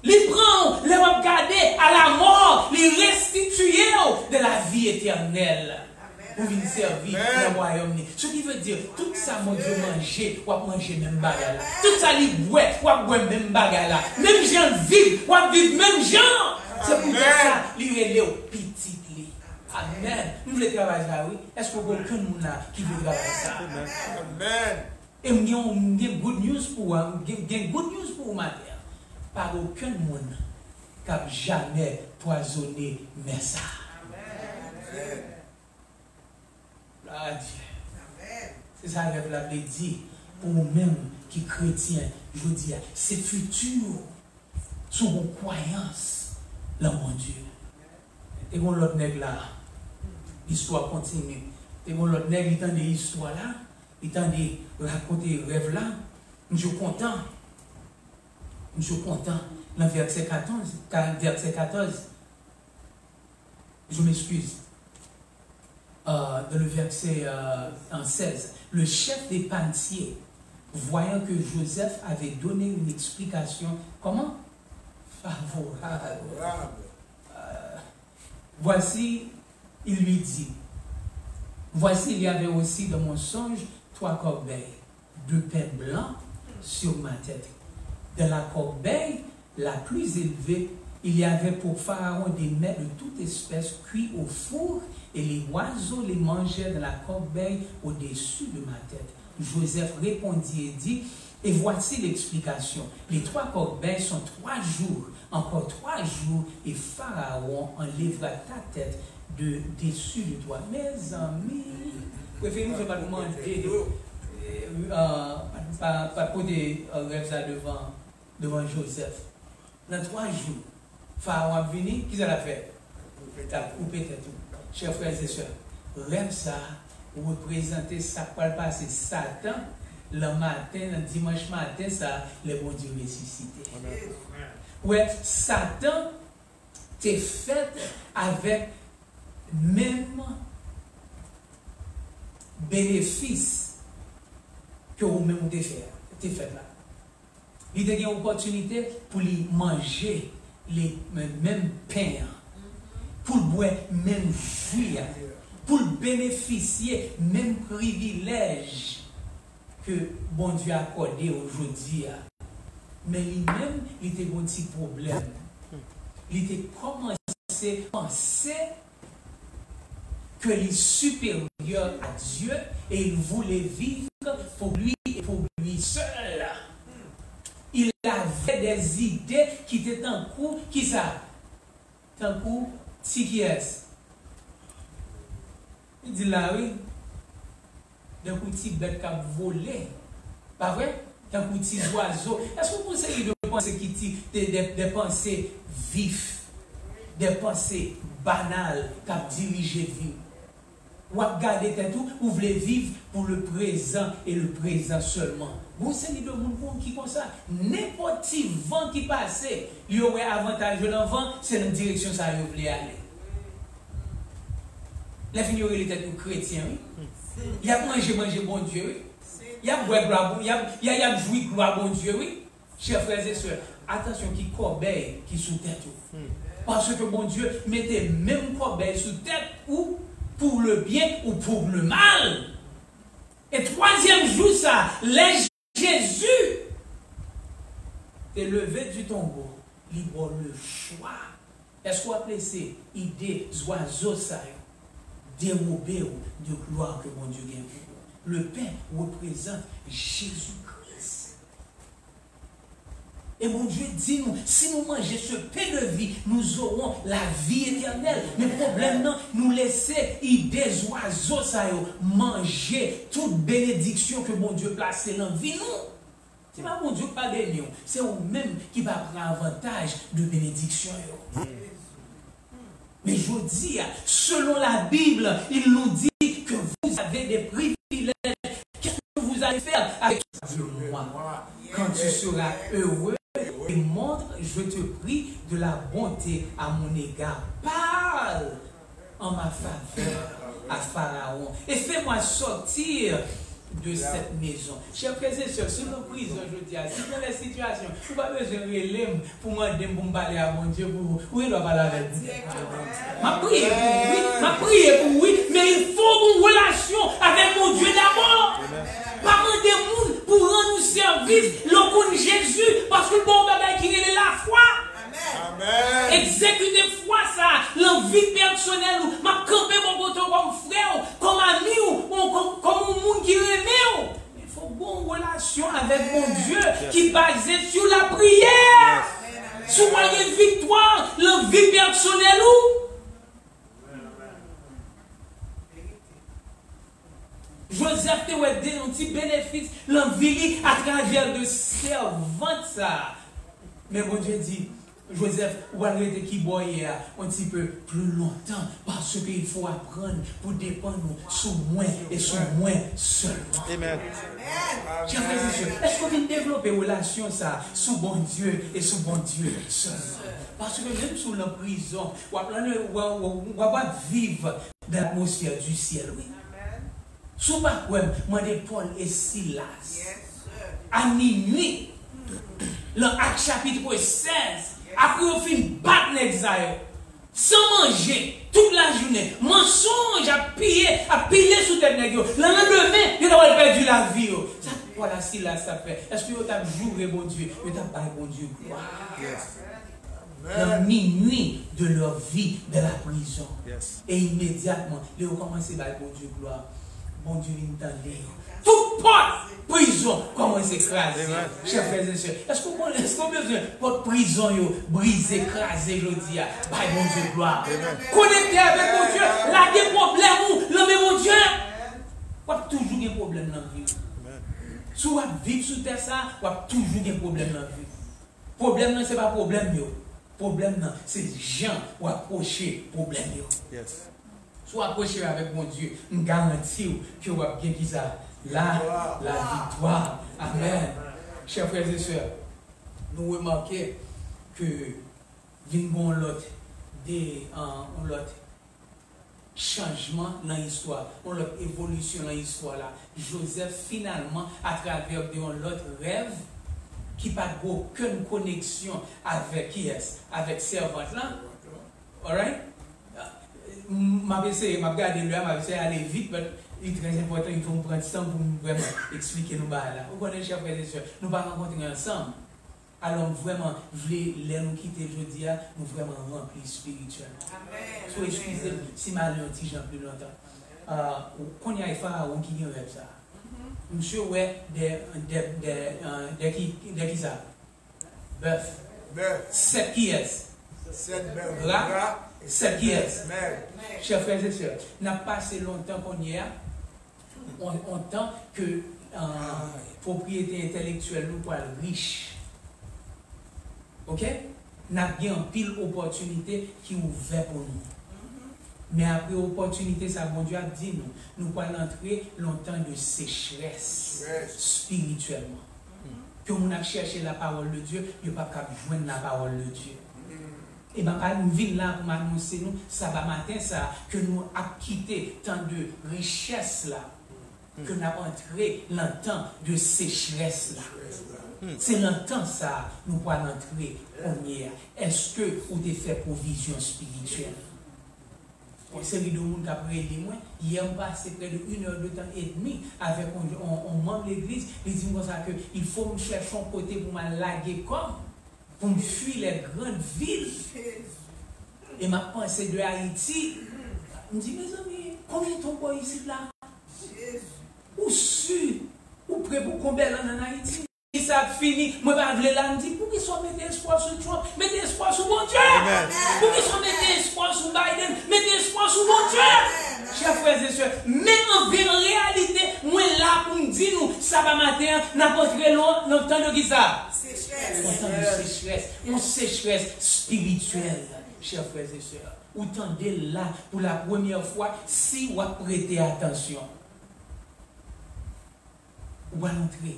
Li pran w, lè w ap gade, à la mort, li restitiye w de la vie éternelle. pou vin sèvi nan wayòm li. Ce qui veut dire, tout sa Bondye manje, w ap manje menm bagay la. Tout sa li bwè, w ap bwè menm bagay la. Menm jan l viv, w ap viv menm jan. Se poutèt sa, li rele w pitit li. Amèn. M vle travay sa, wi. Èske gen okenn moun la ki vle travay sa? Amèn. E m gen, m gen good news pou ou, m gen, gen good news pou ou maten an. Pa gen okenn moun k ap jamè pwazone men sa. Glwa a Dye. Se sa rèv la vle di pou ou menm ki kretyen jodi a. Se fiti w. Si w gen kwayans nan Bondye. Te gen yon lòt nèg la, istwa kontinye. Te gen yon lòt nèg, li tande istwa la, li tande rakonte rèv la. Misye kontan. Misye kontan. Nan vèsè katòz, ka-, vèsè katòz, je m'excuse. Euh, dans le verset, euh, en seize, le chef des panetiers, voyant que Joseph avait donné une explication, comment? Favorable. Euh, voici, il lui dit, voici, il y avait aussi dans mon songe trois corbeilles de pain blanc sur ma tête. Dans la corbeille la plus élevée, il y avait pour Pharaon des mets de toute espèce cuits au four, et les oiseaux les mangeaient dans la corbeille au-dessus de ma tête. Joseph répondit et dit, et voici l'explication. Les trois corbeilles sont trois jours. Encore trois jours, et Pharaon enlèvera ta tête de dessus de toi. Mezanmi, prefere nou fè pa nou mande, euh, pa, pa, pa pote, euh, rèv sa devan, devan Joseph. Nan twa jou, Farawon ap vini, kisa l ap fè? L ap koupe tèt ou. Chè frè e sè, rèv sa a reprezante sa k pral pase Satan lanmaten, nan dimanch maten sa a, lè Bondye resisite. Ou wè, Satan te fèt avèk menm benefis ke ou menm ou te fè, te fèt la. Li te gen opòtinite pou li manje li, men-, menm pen an, pou l bwè menm ji a, pou l benefisye menm privilèj ke Bondye akòde w jodi a. Men li menm, li te gen yon ti pwoblèm. Li te kòmanse panse que il est supérieur à Dieu et il voulait vivre pour lui et pour lui seul. Il avait des idées ki te tankou, kisa? Tankou ti kiyès? Li di la, wi. Tankou ti bèt k ap vole. Pa vre? Tankou ti zwazo. Èske w gon seri de panse ki ti, de, de, de panse vif, de panse banal k ap dirije vi w? W ap gade tèt ou, ou vle viv pour le présent et le présent seulement. Gon seri de moun kon, ki konsa. Nenpòt ti van ki pase, yo wè avantaj yo nan van, se nan direksyon sa yo vle ale. Lè fini yo rele tèt yo kretyen, wi. Y ap manje, manje Bondye, wi. Y ap bwè glwa, y ap, y a-, y ap jwi glwa Bondye, wi. Chè frè e sè, atansyon ki kòbèy ki sou tèt ou. Paske Bondye mete menm kòbèy sou tèt ou pour le bien ou pour le mal. E twazyèm jou sa, lè Jezi te leve du tombeau, li ba w le chwa. Èske w ap lese ide zwazo sa yo derobe w de glwa ke Bondye gen pou ou? Le pen reprezante Jezi Kris. E Bondye di nou, si nou manje ce pain de vie, nous aurons la vie éternelle. Men pwoblèm nan, nou lese ide zwazo sa yo manje tout benediksyon ke Bondye plase nan vi nou. Se pa Bondye ki pa beni w, se ou menm ki pa pran avantaj de benediksyon yo. Men jodi a, selon la Bible, il nous dit que vous avez des privilèges. Qu'est-ce que vous allez faire avec ça? Dis-moi, quand tu seras heureux, démontre, je te prie, de la bonté à mon égard. Parle en ma faveur à Pharaon et fais-moi sortir de cette maison. Chè frè e sè, si w nan prizon jodi a, si w nan lè sitiyasyon, ou pa bezwen rele m pou mande m pou m pale a Bondye pou ou. Ou gen dwa pale avèk Bondye. M ap priye pou ou, wi. M ap priye pou ou, wi. Men il fo w gen yon relasyon avèk Bondye dabò. Pa mande moun pou rann ou sèvis lè w konn Jezi, paske l ba w yon bagay ki rele lafwa. Egzekite fwa sa a nan vi pèsonèl ou. M ap kanpe bò kote w kòm frè w, kòm ami w, ou kòm, kòm yon moun ki renmen w. Men fò w gen yon relasyon avèk Bondye ki baze sou lapriyè. Si w pa gen viktwa nan vi pèsonèl ou. Jozèf te wè de yon ti benefis nan vi li atravè de sèvant sa a. Men Bondye di, Jozèf, ou pral rete kibò w ye a yon ti pe pli lontan, paske il fo aprann pou depann ou sou mwen e sou mwen sèlman. Chè frè e sè, èske w vin devlope relasyon sa a sou Bondye e sou Bondye sèlman? Paske menm si w nan prizon, w ap, w, w, w, w ap viv dans l'atmosphère du ciel, wi. Si w pa kwè m, mande Pòl e Silas. A minui, nan Ak chapit sèz, apre yo fin bat nèg sa yo, san manje, tout lajounen, mansonj ap piye, ap pile sou tèt nèg yo. Nan landemen, yo ta pral pèdi lavi yo. Sa Pòl a Silas t ap fè? Èske yo t ap joure Bondye? Yo t ap bay Bondye glwa. Nan minui de leur vie dans la prison. E imedyatman, lè yo kòmanse bay Bondye glwa, Bondye vin tande yo. Tout pòt prizon kòmanse kraze. Chè frè e sè, èske w, èske w bezwen pòt prizon yo brize, kraze jodi a? Bay Bondye glwa. Konekte avèk Bondye. Lage pwoblèm ou nan men Bondye. W ap toujou gen pwoblèm nan vi w. Si w ap viv sou tè sa a, w ap toujou gen pwoblèm nan vi w. Pwoblèm nan se pa pwoblèm yo. Pwoblèm nan se jan w apwoche pwoblèm yo. Si w apwoche yo avèk Bondye, m garanti w ke w ap gen kisa? La, laviktwa. Amèn. Chè frè e sè, nou remake ke vin gen yon lòt de, yon lòt chanjman nan istwa, yon lòt evolisyon nan istwa la. Jozèf finalman, atravè de yon lòt rèv ki pa t gen okenn koneksyon avèk kiyès? Avèk sèvant lan. Alright? M ap eseye, m ap gade lè a, m ap eseye ale vit, but li trè enpòtan, il fo m pran ti tan pou m vrèman eksplike nou bagay la. Ou konnen, chè frè e sè, nou pa rankontre ansanm. Alò, m vrèman vle, lè nou kite jodi a, nou vrèman ranpli espirityèlman. So, eskize m si m ale yon ti jan pli lontan. Ah, kounye a, e Farawon ki gen rèv sa a. Misye wè de, de, de, ah, de ki, de ki sa? Bèf. Sèt kiyès? Ra. Sèt kiyès? Chè frè e sè, n ap pase lontan kounye a, on, on tan ke, euh, pwopriyete entèlektyèl nou pral rich. Oke? N ap gen anpil opòtinite ki ouvè pou nou. Men apre opòtinite sa, Bondye ap di nou, nou pral antre nan yon tan de sechrès espirityèlman. Ke moun ap chèche la parole de Dieu, yo p ap kab jwenn la parole de Dieu. E m ap, m vin la pou m anonse nou, sabamaten sa a, ke nou ap kite tan de richès la, ke n ap antre nan tan de sechrès la. Se nan tan sa a nou pral antre kounye a. Èske ou te fè pwovizyon espirityèl? Yon seri de moun k ap rele mwen. Yè, m pase près de une heure de temps et demie avèk yon, yon, yon manm legliz. Li di m konsa ke il fo m chèche yon kote pou m al lage kò m, pou m fui les grandes villes. E m ap panse de Ayiti. M di, mezanmi, konbyen tan w bò isit la? Ou si ou pre pou konbèl ann ann Ayiti? Sa ap fini, mwen pa vle la, m di, poukisa w mete espwa w sou Trump? Mete espwa w sou Bondye! Poukisa w mete espwa w sou Biden? Mete espwa w sou Bondye! Chè frè e sè, men an ve-, an reyalite, mwen la pou m di nou, sabamaten an, n ap antre nan, nan tan de kisa? Yon tan de sechrès, yon sechrès espirityèl, chè frè e sè. Ou tande l la pou la premyè fwa, si w ap prete atansyon. Ou pral antre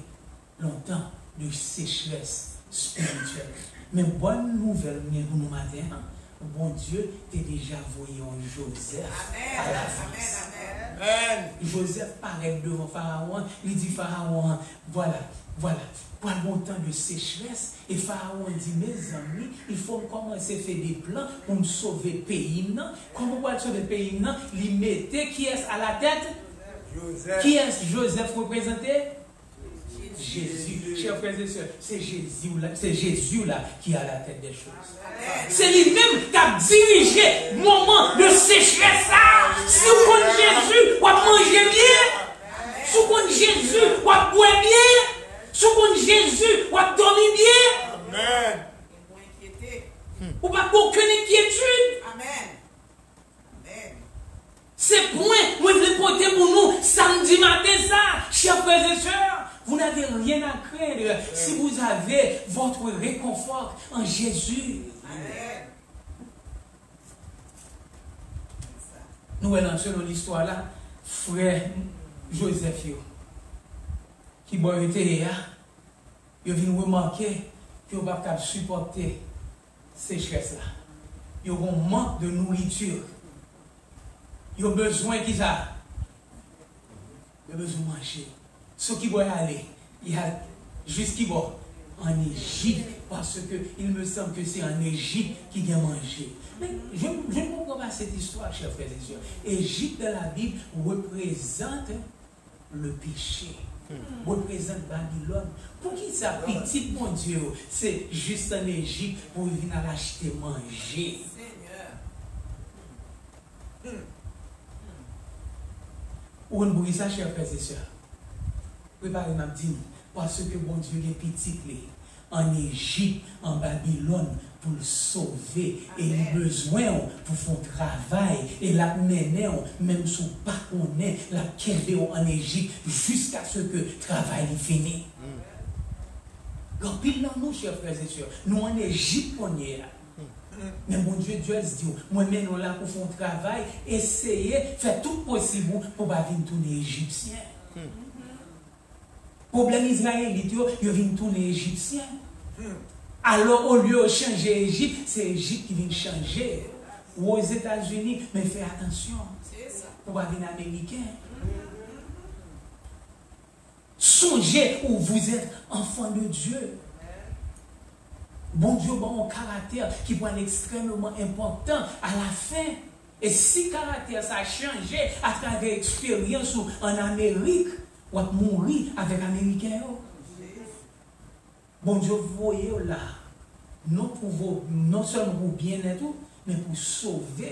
nan yon tan de sechrès espirityèl. Men bòn nouvèl m gen pou nou maten an, Bondye te deja voye yon Jozèf a la Frans. Jozèf parèt devan Farawon, li di Farawon, vwala, vwala, pral gon tan de sechrès, e Farawon di, mezanmi, il faut m kòmanse fè de plan pou m sove peyi m nan. Kòman w pral sove peyi m nan? Li mete kiyès alatèt? Kiyès Jozèf reprezante? Jezi. Chè frè e sè, se Jezi w la, se Jezi w la ki alatèt dè choz. Se li menm k ap dirije moman de sechrès sa. Si w konn Jezi, w ap manje byen. Si w konn Jezi, w ap bwè byen. Si w konn Jezi, w ap dòmi byen. Ou p ap gen okenn enkyetid. Se pwen mwen vle pote pou nou samdi maten sa, chè frè e sè, vous n'avez rien à craindre si vous avez votre réconfort en Jésus. Nou wè nan selon listwa la, frè Jozèf yo, ki bò yo te ye a, yo vin remake ke yo p ap kab sipòte sechrès la. Yo gon mank de nouriti. Yo bezwen kisa? Yo bezwen manje. So ki bò y ale? Y al jis ki bò? An Ejip, paske il me semble que c'est en Égypte ki gen manje. Men je, je ne comprends pas cette histoire, chers frères et sœurs. Égypte dans la Bible représente le péché, reprezante Babilòn. Poukisa pitit Bondye yo se jis an Ejip pou yo vin al achte manje? Ou konn poukisa, chè frè e sè? Prepare m ap di nou. Paske Bondye gen pitit li an Ejip, an Babilòn, pou l sove, e li bezwen w pou fè yon travay, e l ap mennen w, menm si w pa konnen, l ap kenbe w an Ejip jiskaske travay li fini. Gen anpil nan nou, chè frè e sè, nou an Ejip kounye a. Men Bondye Dye di w, mwen mennen w la pou fè yon travay, eseye fè tout posib ou pou w pa vin tounen Ejipsyen. Pwoblèm Izrayelit yo, yo vin tounen Ejipsyen. Alò, olye yo chanje Ejip, se Ejip ki vin chanje. Ou Ozetazini, men fè atansyon pou w pa vin Ameriken. Sonje ou, vous êtes enfant de Dieu. Bondye ba w yon karaktè ki pral ekstrèmeman enpòtan alafen. E si karaktè sa chanje atravè eksperyans ou an Amerik, w ap mouri avèk Ameriken yo. Bondye voye w la, non pou vo, non sèlman pou byennèt ou, men pou sove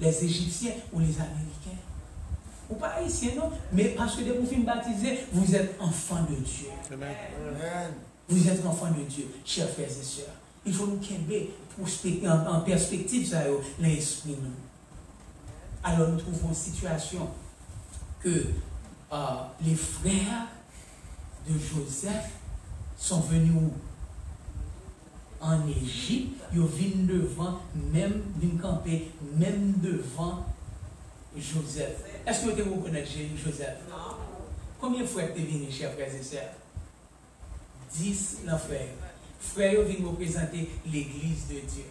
les Égyptiens ou les Américains. Ou pa ayisyen non, men paske depi w fin batize, vous êtes enfant de Dieu. Vous êtes enfant de Dieu, chers frères et sœurs. Il faut nou kenbe pwospek-, an, an pèspektiv sa yo nan espri nou. Alors, nous trouvons une situation que, euh, les frères de Joseph sont venus où? En Égypte, yo vin devan, menm, vin kanpe, menm devan Joseph. Èske yo te rekonèt Je-, Joseph? Konbyen frè ki te vini, chè frè e sè? Dis nan frè yo. Frè yo vin reprezante legliz de Dye.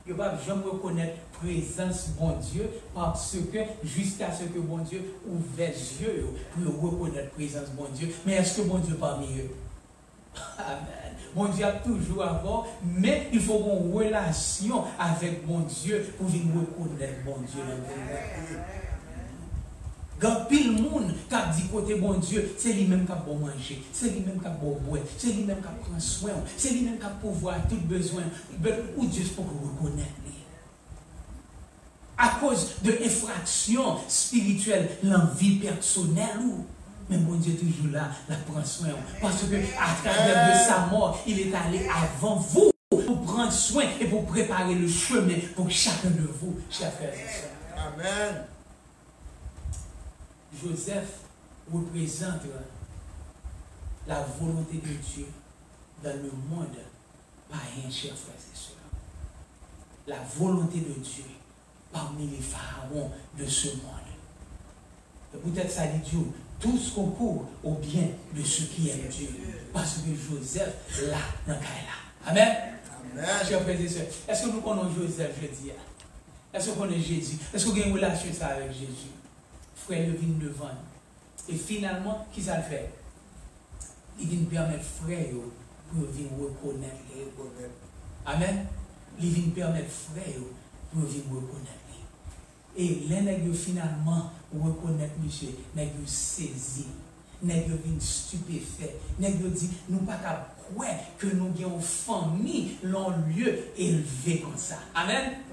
Yo p ap janm rekonèt prezans Bondye, paske jiskaske Bondye ouvè zye yo pou yo rekonèt prezans Bondye. Men èske Bondye pami yo? Amèn. Bondye ap toujou avè w, men il faut gon relasyon avèk Bondye pou vin rekonèt Bondye nan vi w. Gen anpil moun k ap di kote Bondye, se li menm k ap ba w manje, se li menm k ap ba w bwè, se li menm k ap pran swen w, se li menm k ap pouvwa a tout bezwen w, but ou just poko rekonèt li. Akoz de enfraksyon espirityèl nan vi pèsonèl ou, men Bondye toujou la, l ap pran swen w. Paske atravè de sa mò, il est allé avant vous pour prendre soin et pour préparer le chemin pour chacun de vous, chers frères et sœurs. Amen. Joseph reprezante la volonté de Dieu dans le monde païen, chers frères et sœurs. La volonté de Dieu parmi les pharaons de ce monde. C'est peut-être ça, il dit, tout concourt au bien de ceux qui aiment Dieu. Paske Joseph la nan kay la. Amen. Chè frè e sè, èske nou konnen Jozèf jodi a? Èske w konnen Jezi? Èske w gen relasyon sa avèk Jezi? Frè l yo vin devan l. E finalman, kisa l fè? Li vin pèmèt frè yo pou yo vin rekonèt li. Amèn. Li vin pèmèt frè yo pou yo vin rekonèt li. E lè nèg yo finalman rekonèt misye, nèg yo sezi. Nèg yo vin stipefè. Nèg yo di, nou pa kab kwè ke nou gen yon fanmi lan yon lye elve konsa. Amèn.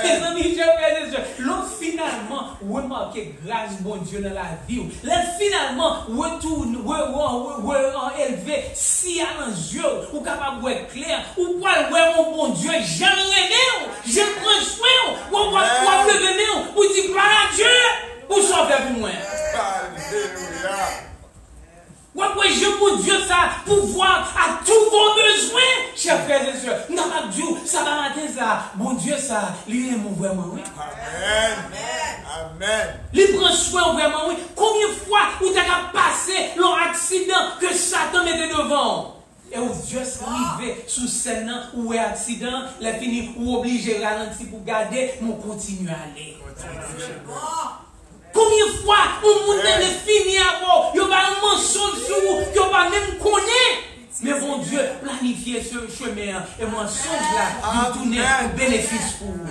Mezanmi, chè frè e sè, lè w finalman remake gras Bondye nan lavi w, lè l finalman retourne, re, re, re, re, re, elve si a nan zye w, ou kapab wè klè, ou pral wè yon Bondye jan l renmen w, jan l pran swen w, w ap, w ap, w ap leve men w, ou di, "Glwa a Dye pou sa w fè pou mwen." Alelouya. W ap wè jan Bondye sa pouvwa a tous vos besoins, chè frè e sè. M ta ap di w, sa pa maten sa, Bondye sa, li renmen w vrèman, wi. Amèn. Amèn. Li pran swen w vrèman, wi. Konbyen fwa ou ta ka pase lan aksidan ke Satan mete devan w? E ou just rive sou sèn nan, ou wè aksidan an, lè fini, ou oblije ralanti pou gade, men w kontinye ale. Konbyen fwa yon moun tande fini avè w, yo bay yon mansonj sou ou, ke w pa menm konnen? Men Bondye planifye se chemen an, e mansonj la, li tounen pou benefis pou ou.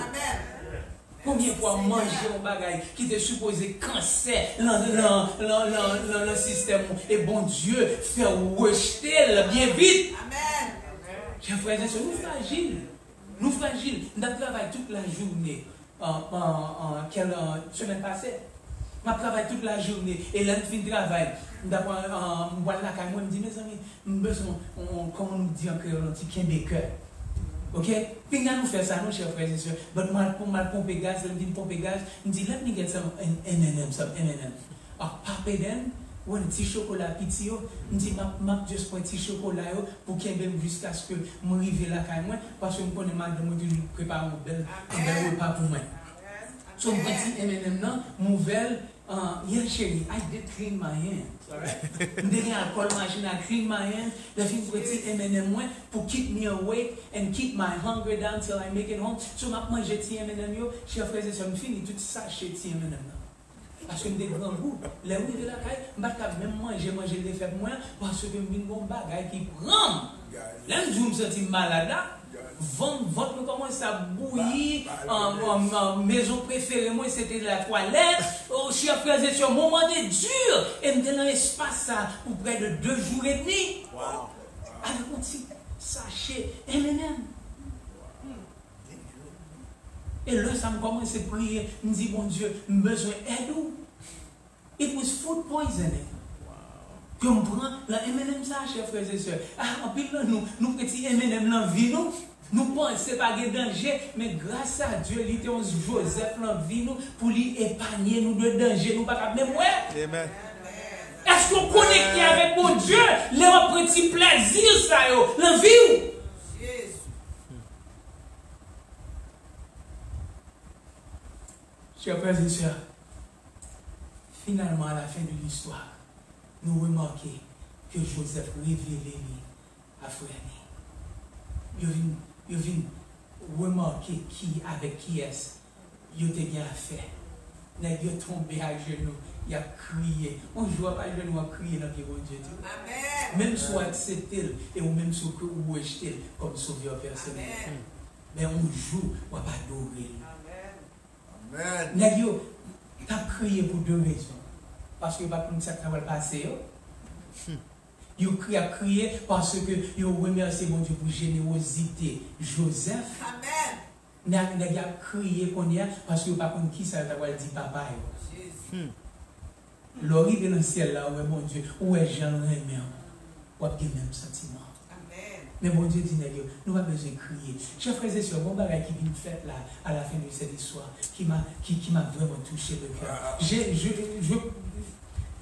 Konbyen fwa w manje yon bagay ki te sipoze kansè lan, lan, lan, lan, lan, lan sistèm ou, e Bondye fè w rejte l byen vit? Chè frè e sè, nou frajil. Nou frajil. M t ap travay tout lajounen. An, an, an, kèl, an, semèn pase, m ap travay tout lajounen. E lè m fin travay, m t ap, an, an, m pral lakay mwen, m di, "Mezanmi, m bezwen, on, on, kòman nou di an kreyòl, on ti kenbe kè." Oke? Pinga nou fè sa, non, chè frè e sè. But m al, m al ponpe gaz, lè m fin ponpe gaz, m di, "Let me get some M and M, some M and M." Ah, pop it in, wè ti chokola piti yo. M di, "M ap, m ap just pran ti chokola yo pou kenbe m jiskaske m rive lakay mwen, paske m konnen madanm mwen toujou prepare yon bèl, yon bèl repa pou mwen." So, m pran ti M and M nan, m ouvè l, ah, yeah, cheri, I did clean my hands, alright? M te gen alkòl machin, I clean my hands, lè fin pran ti M and M mwen pou keep me awake and keep my hunger down till I make it home. So, m ap manje ti M and M yo, chè frè e sè, m fini tout sachè ti M and M nan. Paske m te grangou. Lè m rive lakay, m pa t ka menm manje manje l te fè pou mwen an, paske m vin gen yon bagay ki pran m. Lè m di w m santi m malad la, van-, vant mwen kòmanse ap bouyi, an, an, an, mezon prefere mwen se te latwalèt. O, chè frè e sè, moman te di, e m te nan espas sa pou prè de de jou edmi. Avèk yon ti sachè M and M. E lè sa, m kòmanse priye, m di, "Bondye, m bezwen èd ou." It was food poisoning. Ke m pran lan M and M sa, chè frè e sè. Ah, anpil lan nou, nou pran ti M and M lan vi nou. Nou panse pa gen danje, men gras a Dye, li te yon Jozèf lan vi nou pou li epanye nou de danje nou pa kab menm wè. Èske w konekte avèk Bondye lè w ap pran ti plèzi sa yo lan vi w? Chè frè e sè, finalman, a la fen de listwa, nou remake ke Jozèf revele li a frè li. Yo vin, yo vin remake ki, avèk kiyès yo te gen afè. Nèg yo tonbe ajenou, y ap kriye. Yon jou w ap ajenou, w ap kriye nan pye Bondye tou. Menm si w aksepte l, e ou menm si w, ou rejte l kòm sovè pèsonèl. Men yon jou, w ap adore l. Nèg yo t ap kriye pou de rezon. Paske yo pa t konn sa k ta pral pase yo. Yo kri, ap kriye paske yo remèsye Bondye pou jenewozite Jozèf. Nèg, nèg y ap kriye kounye a paske yo pa konn kisa yo ta pral di papa yo. Lè w rive nan syèl la, ou wè Bondye, ou wè jan l renmen w, w ap gen menm santiman. Men Bondye di nèg yo, nou pa bezwen kriye. Chè frè e sè, gon bagay ki vin fèt la, à la fin de cette histoire, ki m a, ki, ki m a vrèman touche le kè. Je, je, je,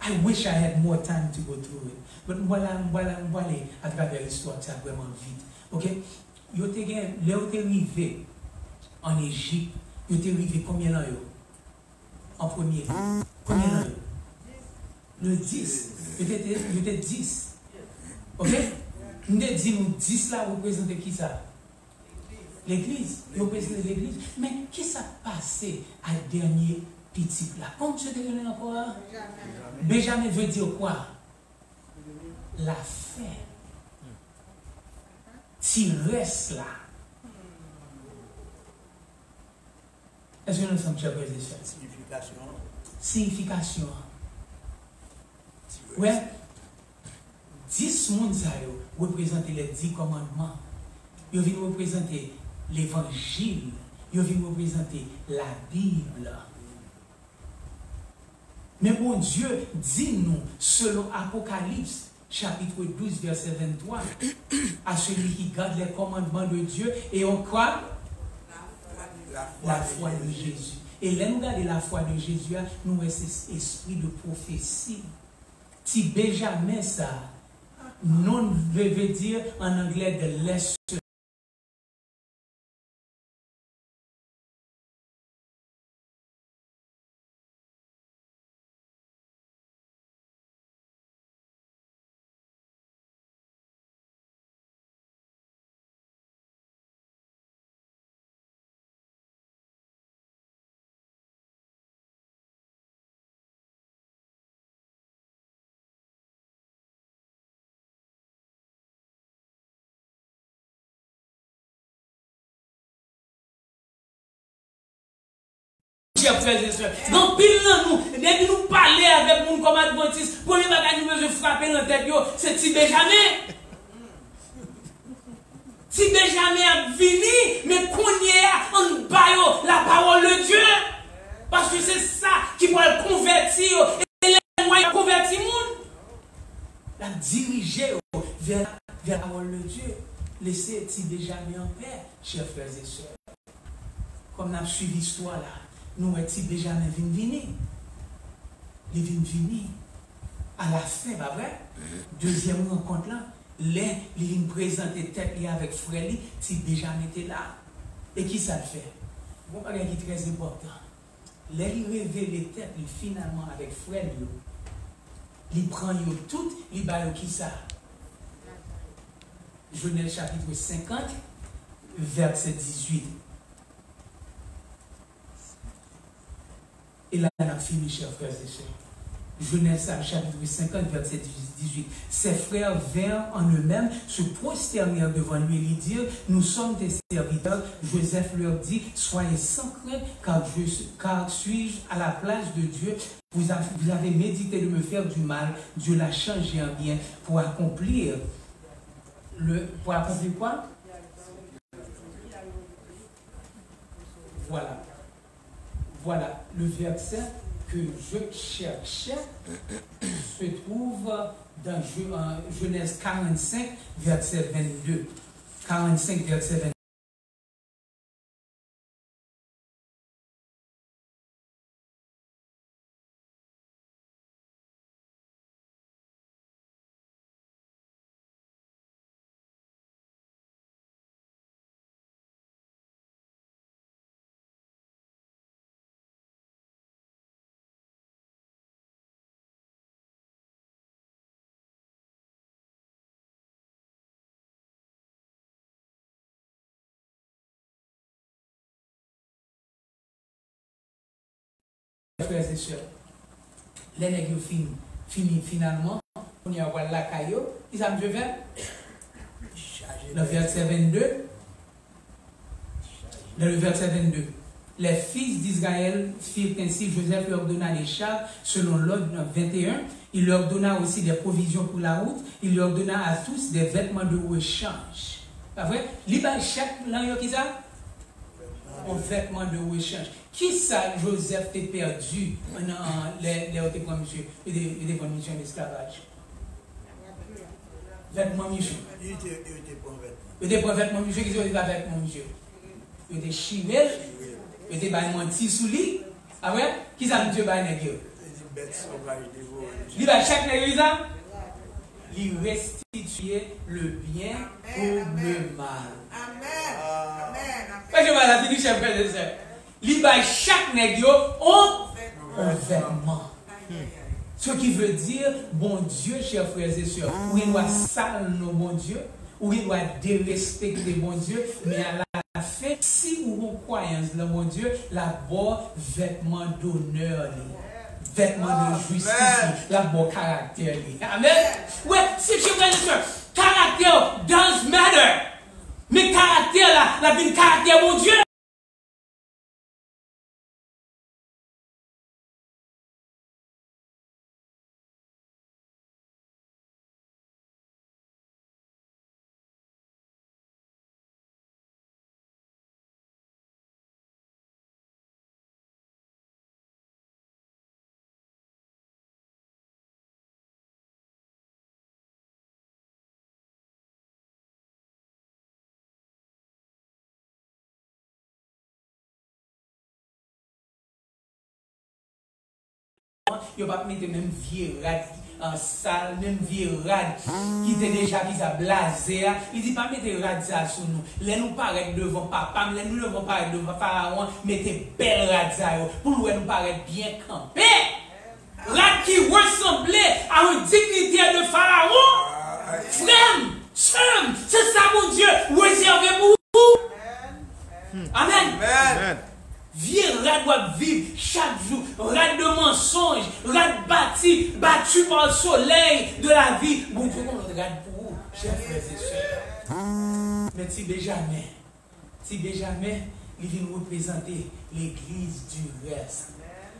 I wish I had more time to go through it. But m pral, m pral, m prale atravè istwa sa vrèman vit. Oke? Yo te gen, lè yo te rive ann Ejip, yo te rive konbyen lan yo? An premye lye. Konbyen lan yo? Le dis. Yo te, te, yo te dis. Oke? M te di nou dis la reprezante kisa? Legliz. Yo prezante legliz. Men, kisa k pase ak dènye pitit la? Kòman misye te rele ankò a? Benjamen. Benjamen vle di kwa? Lafè. Ti rès la. Èske nou ansanm, chè frè e sè? Siyifikasyon an. Siyifikasyon an. Ti rès. Wè, dis moun sa yo reprezante les dix commandements. Yo vin reprezante levanjil. Yo vin reprezante Labib. Men Bondye di nou, selon Apokalips, chapitre douze, verset vingt-trois, à celui qui garde les commandements de Dieu et en quoi? La foi de Jésus. E lè nou gade la foi de Jésus a, nou wè se espri de pwofesi. Ti Benjamen sa, non vle, vle di an anglè the lesser. Chè frè e sè, gen anpil nan nou, depi nou pale avèk moun kòm advantis, premye bagay nou bezwen frape nan tèt yo, se ti Benjamen. Ti Benjamen ap vini, men kounye a, ann ba yo la parole de Dieu. Paske se sa ki pral konvèti yo. E lè nou wè y ap konvèti moun, l ap dirije yo vers, vers la parole de Dieu. Lese ti Benjamen an pè, chè frè e sè. Kòm n ap swiv istwa la, nou wè ti Benjamen vin vini. Li vin vini alafen, pa vre? Dezyèm rankont lan, lè li vin prezante tèt li avèk frè li, ti Benjamen te la. E kisa l fè? Gon bagay ki trè enpòtan. Lè li revele tèt li finalman avèk frè l yo, li pran yo tout, li ba yo kisa? Jenèz chapitre cinquante, verset dix-huit. E la n ap fini, chè frè e sè. Jenèz chapitre cinquante, verset dix-huit. Ses frères vinrent en eux-mêmes, se prosternèrent devant lui et lui dirent, nous sommes tes serviteurs. Joseph leur dit, soyez sans crainte, car je, car suis-je à la place de Dieu? Vous avez, vous avez médité de me faire du mal, Dieu l'a changé en bien pour accomplir le, pour accomplir quoi? Voilà. Voilà, le verset que je cherchais se trouve dans Je-, euh, Genèse quarante-cinq, verset vingt-deux. Quarante-cinq, verset vingt-deux. Frè e sè, lè nèg yo fin, fini finalman, kounye a yo pral lakay yo, kisa misye fè? Nan vèsè vennde, dans le verset vingt-deux, les fils d'Israël firent ainsi, Joseph leur donna des charges selon l'ordre, vingt et un, il leur donna aussi des provisions pour la route, il leur donna à tous des vêtements de rechange. Pa vre? Li bay chak nan yo kisa? Yon vètman de rechange. Kisa Joseph te pèdi nan, lè, lè yo te pran misye, yo te, yo te pran misye an esklavaj? Vètman misye. Yo te, yo te pran vètman. Yo te pran vètman misye, kisa yo te fè vètman misye? Yo te chire l, yo te bay manti sou li. Apre, kisa misye bay nèg yo? Li bay chak nèg yo kisa? Li restitye le byen pou le mal. Amen. Amen. Amen. Prèske mal la fini, chè frè e sè. Li bay chak nèg yo on, on vètman. Ce qui veut dire, Bondye, chè frè e sè, ou gen dwa sal non Bondye, ou gen dwa derespekte Bondye, men ala lafen, si ou gon kwayans nan Bondye, l ap ba w vètman donè li, vètman de jistis li, l ap ba w karaktè li. Amèn. Wè, si frè e sè, karaktè w does matter. Men karaktè la, l ap vin karaktè Bondye. Yo p ap mete menm vye rad, ah, sal, menm vye rad ki te deja, ki sa, blaze a. Li di, "Pa mete rad sa sou nou." Lè nou parèt devan papa m, lè nou devan parèt devan Farawon, mete bèl rad sa yo pou l wè nou parèt byen kanpe. Rad ki resanble a yon dignitè de Farawon. Frè m, sè m, se sa Bondye rezève pou ou. Amèn. Amèn. Vye rad w ap viv chak jou, rad de mansonj, rad bati, bati pa solèy de lavi. Bondye gon lòt rad pou ou, chè frè e sè. Men ti Benjamen, ti Benjamen, li vin reprezante legliz di rès.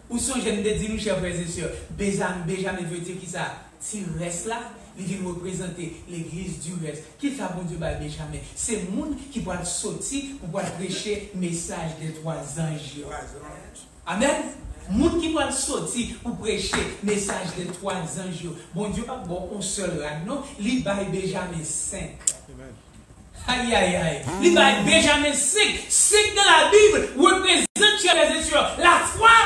Ou sonje m te di nou, chè frè e sè, Benjamen, Benjamen vle di kisa? Ti rès la, li vin reprezante legliz di rès. Kisa Bondye bay Benjamen? Se moun ki pral soti pou pral preche mesaj de twa zanj yo. Amèn. Moun ki pral soti pou preche mesaj de twa zanj yo. Bondye pa ba w yon sèl rad, non. Li bay Benjamen senk. Ayayay. Li bay Benjamen senk. Senk nan Labib reprezante, chè frè e sè, lafwa.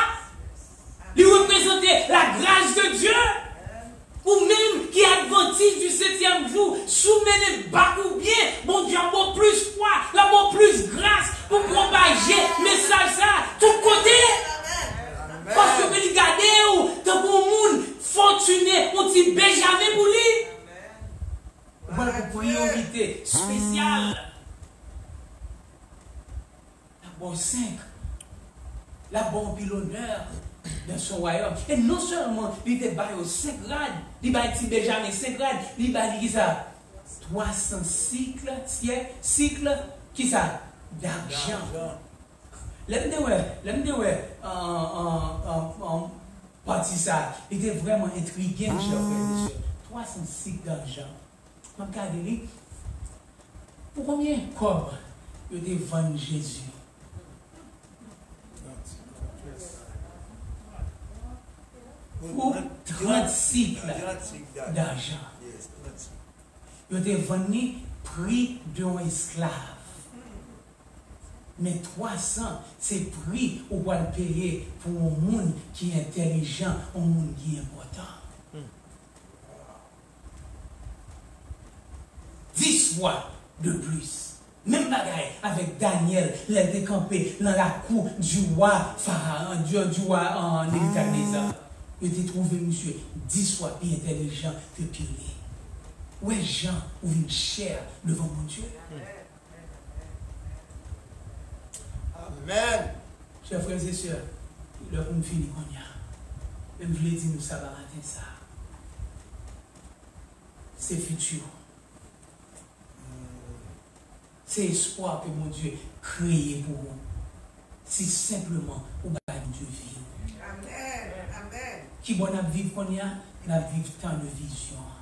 Li reprezante la grâce de Dieu. Ou menm ki advantis di setyèm jou, si w mennen bak ou byen, Bondye ap ba w plis fwa, l ap ba w plis gras pou pwopaje mesaj sa a tout kote. Paske li gade w tankou yon moun fòtine, yon ti Benjamen pou li. Ou pral gen priyorite espesyal. L ap ba w senk. L ap ba w anpil onè dans son royaume. E non sèlman li te ba yo senk rad, li bay ti Benjamen senk rad, li ba li kisa? Twa san sikl, tyè, sikl, kisa? Dajan. Lè m te wè, lè m te wè, an, an, an, an, pati sa, li te vrèman entrige m, chè frè e sè. Twa san sikl dajan. M ap gade li. Pou konbyen kòb yo te vann Jezi? Pou trant sikl dajan. Yo te vann li pri de yon esklav. Men twa san, se pri ou pral peye pou yon moun ki entèlijan, yon moun ki enpòtan. Dis fwa de plis. Menm bagay avèk Danyèl, lè l te kanpe nan lakou di wa Fara-, di, di wa, ah, Nebikadneza. Yo te twouve misye dis fwa pi entèlijan ke Pire. Wè jan ou vin chè devan Bondye. Amèn. Chè frè e sè, lè pou m fini kounye a. Men m vle di nou sa nan maten sa a. Se fiti w. Se espwa ke Bondye kreye pou ou. Si senpleman ou bay Bondye vi w. Amèn. Amèn. Kibò n ap viv kounye a? N ap viv tan de vizyon an.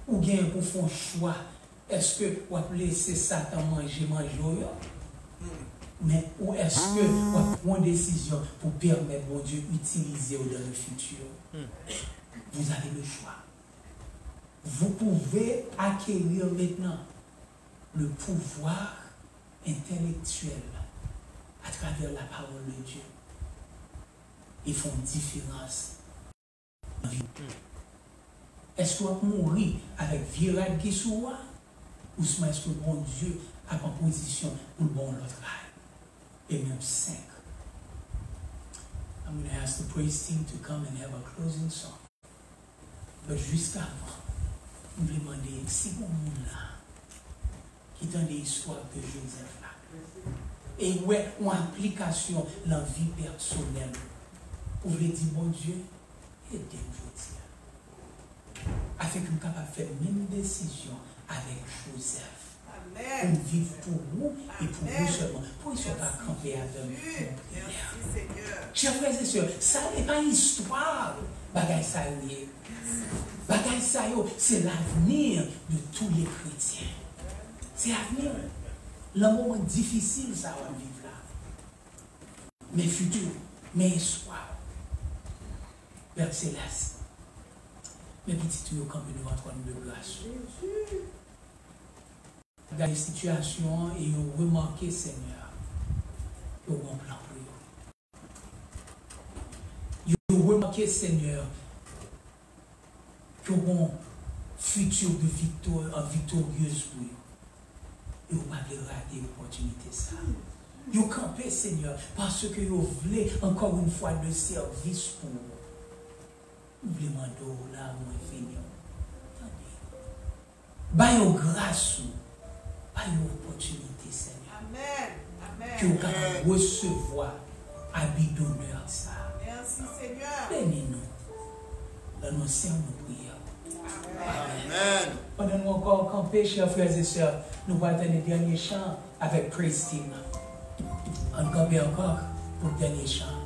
Ou genyen pou fè yon chwa. Èske w ap lese Satan manje manje w yo? Men ou èske w ap pran desizyon pou pèmèt Bondye itilize w dans le futur? Vous avez le choix. Vous pouvez acquérir maintenant le pouvoir intellectuel à travers la parole de Dieu et fè yon diferans nan vi w. Èske w ap mouri avèk vye rad ki sou ou a? Ouswa èske Bondye ap an pozisyon pou l ba w lòt rad? E menm senk. I'm gonna ask the praise team to come and have a closing song. But jiskavan, m vle mande si gon moun la tande istwa de Jozèf la. E wè yon aplikasyon nan vi pèsonèl ou. Ou vle di, Bondye, ede m jodi a. Afin ke m kapab fè menm desizyon avèk Jozèf. Pou m viv pou ou e pou ou sèlman. Poukisa w pa kanpe avè m pou priyè? Chè frè e sè, sa e pa istwa bagay sa yo ye. Bagay sa yo, se lavni de tous les chrétiens. Se avni w. Nan moman difisil sa w ap viv la. Men fiti w, men espwa w. Pè Selès, men pitit ou yo kanpe devan twòn de gras ou. Gade sitiyasyon an e yo remake, Senyè, ke w gen yon plan pou yo. Yo remake, Senyè, ke w gen yon fiti de vikto-, an viktoryez pou yo. Yo pa vle rate opòtinite sa. Yo kanpe, Senyè, paske yo vle, encore une fois, de sèvis pou ou. Nou vle mande w, nan amou enfini w, tande. Ba yo gras ou. Ba yo opòtinite, Senyè. Amèn. Amèn. Ke yo kapab resevwa abi donè sa. Mèsi, Senyè. Beni nou. Nan non Senyè nou priye. Amèn. Amèn. Pandan nou ankò kanpe, chè frè e sè, nou pral tande dènye chan avèk praise team nan. Ann kanpe ankò pou dènye chan.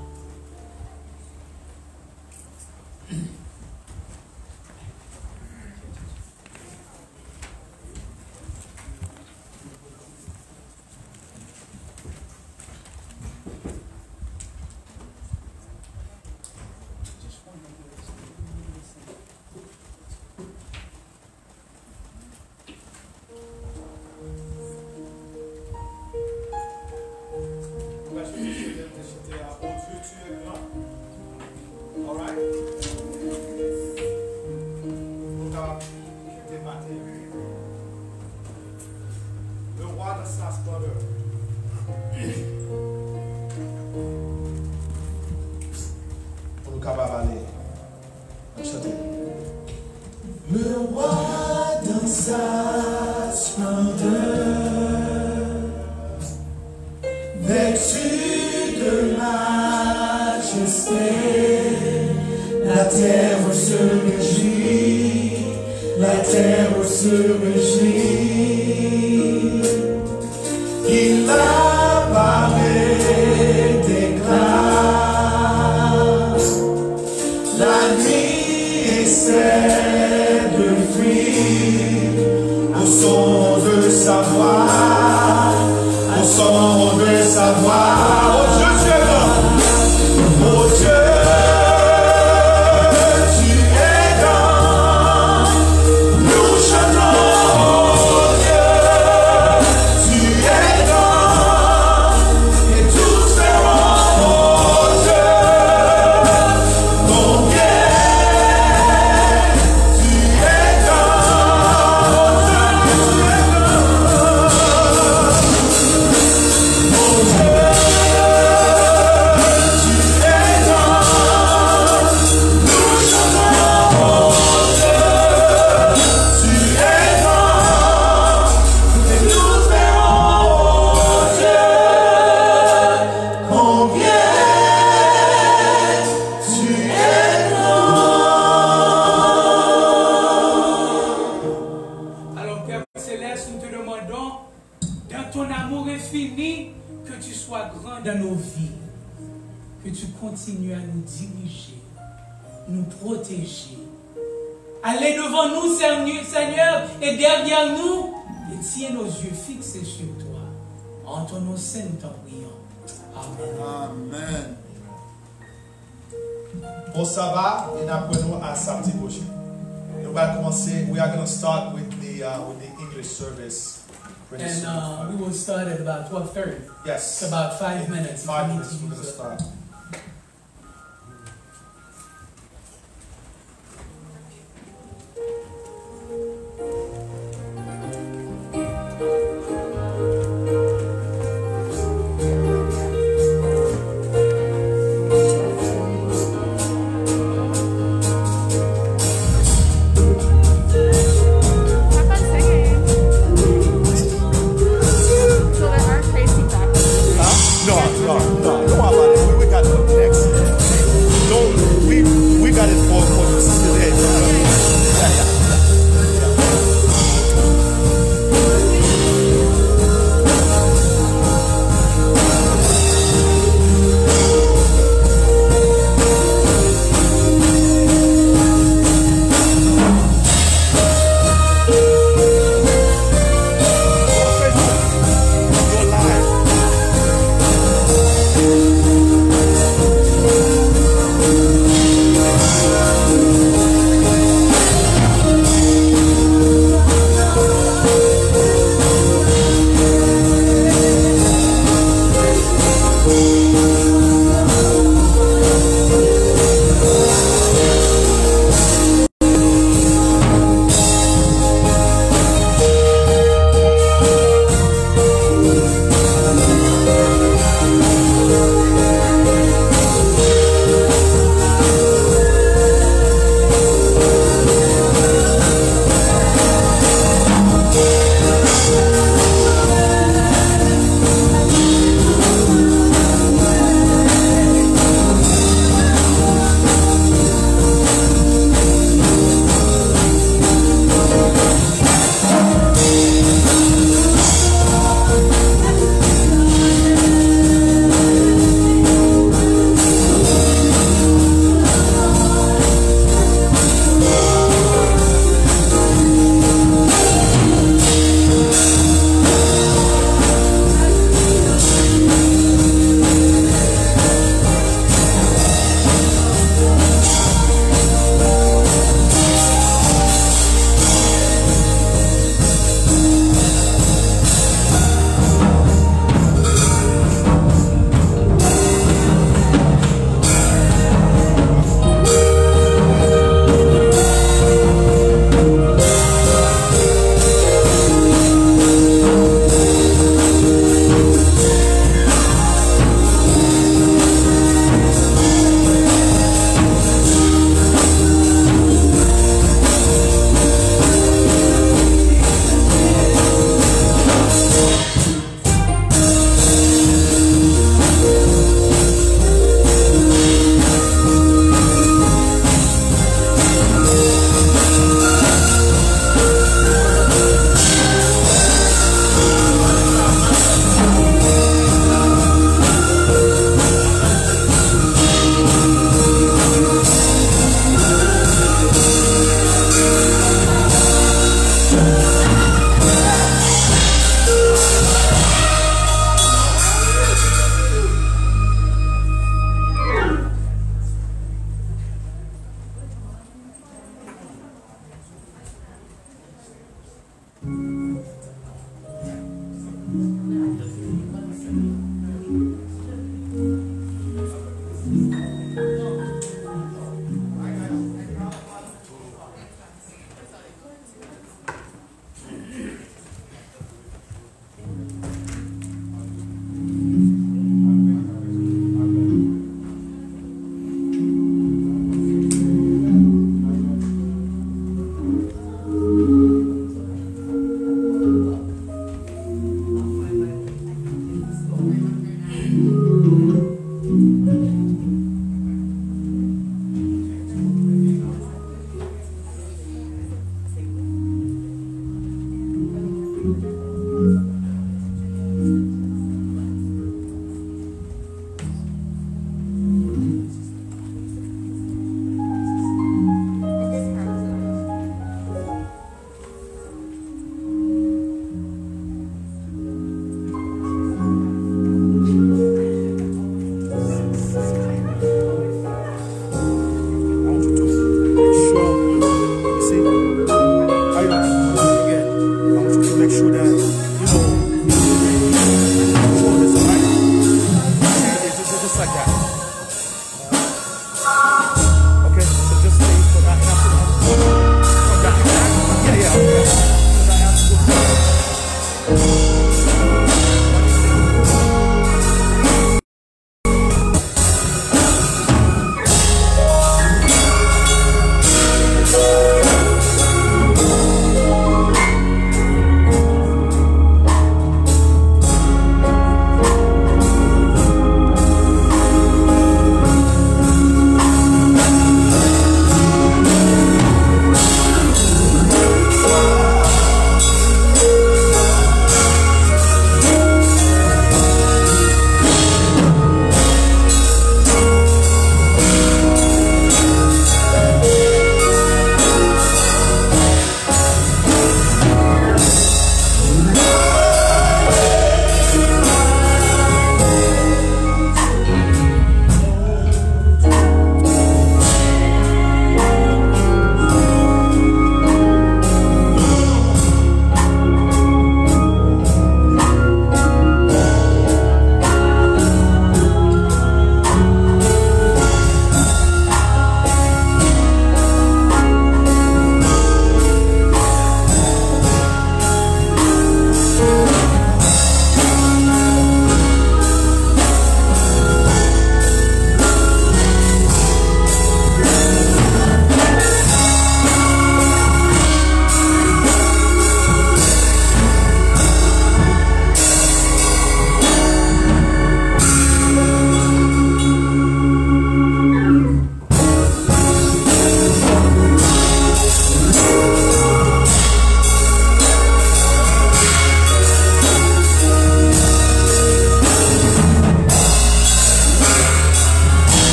Alright? Nou kapab kite maten. Le roi dans sa splendeur. Pou nou kapab ale. N ap chante. Le roi dans sa splendeur, vêtu de majesté, la terre se réjouit, la terre se réjouit. Il apparaît d'éclat. La nuit essaie de fuir au son de sa voix, au son de sa voix. Oh Dieu, tu es grand. Oh Dieu, tu es grand. Nous chantons, oh Dieu, tu es grand. Et tous verront, oh Dieu, combien tu es grand, oh Dieu, tu es grand. Oh Dieu, tu es grand. Nous chantons, oh Dieu, tu es grand. Et nous verrons, oh Dieu, combien tu es grand. Alors, Père Céleste, nous te demandons, dans ton amour infini, que tu sois grand dans nos vies, que tu continues à nous diriger, nous protéger. Allez devant nous, Seigneur, Seigneur, et derrière nous, et tiens nos yeux fixés sur toi. En ton nom saint, nous t'en prions. Amen. Amen. Bon saba, e n ap wè nou a samdi pwochen. Nou va kòmanse, we are gonna start with the, uh, with the English service pretty soon. And, uh, we will start at about twelve thirty. Yes. It's about five minutes. Five minutes, we're gonna start.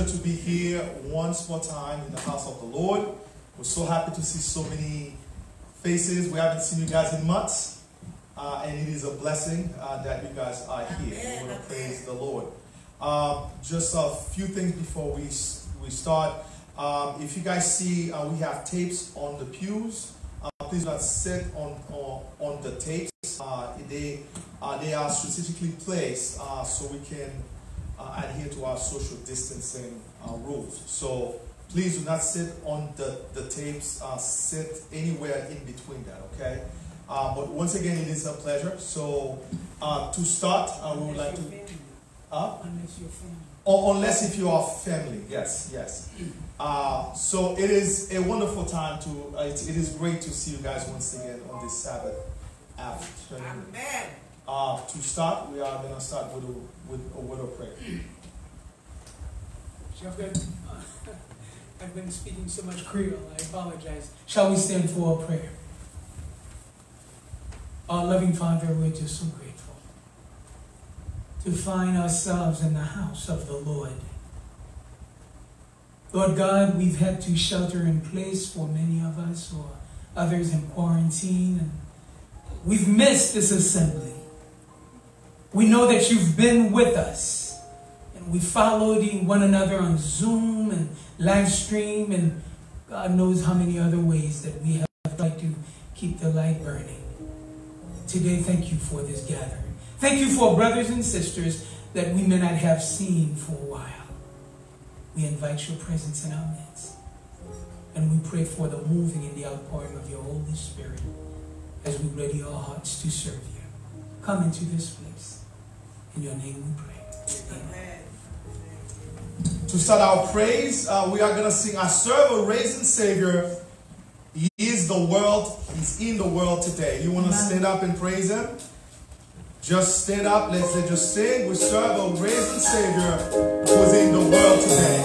to be here once more time in the house of the Lord. We're so happy to see so many faces. We haven't seen you guys in months, uh, and it is a blessing uh, that you guys are here. We want to praise the Lord. Um, just a few things before we s- we start. Um, if you guys see, uh, we have tapes on the pews. Uh, please do not sit on on, on the tapes. Uh, they uh, they are strategically placed uh, so we can uh, adhere to our social distancing uh, rules. So please do not sit on the the tapes. Uh, sit anywhere in between that. Okay. Uh, but once again, it is a pleasure. So uh, to start, uh, we would like to. Huh? Unless you're family. Or unless if you are family, yes, yes. Uh, so it is a wonderful time to, uh, it, it is great to see you guys once again on this Sabbath afternoon. Amen. Uh, to start, we are going to start with a, with a word of prayer. I've been, I've been speaking so much Creole, I apologize. Shall we stand for a prayer? Our loving Father, we're just so grateful to find ourselves in the house of the Lord. Lord God, we've had to shelter in place for many of us, or others in quarantine, and we've missed this assembly. We know that you've been with us, and we followed one another on Zoom and live stream, and God knows how many other ways that we have tried to keep the light burning. Today, thank you for this gathering. Thank you for brothers and sisters that we may not have seen for a while. We invite your presence in our midst. And we pray for the moving and the outpouring of your Holy Spirit as we ready our hearts to serve you. Come into this place. In your name we pray. Amen. To start our praise, uh, we are going to sing I Serve a Risen Savior. He is the world. He's in the world today. You want to stand up and praise him? Just stand up. Let's just sing. We serve a risen Savior who's in the world today.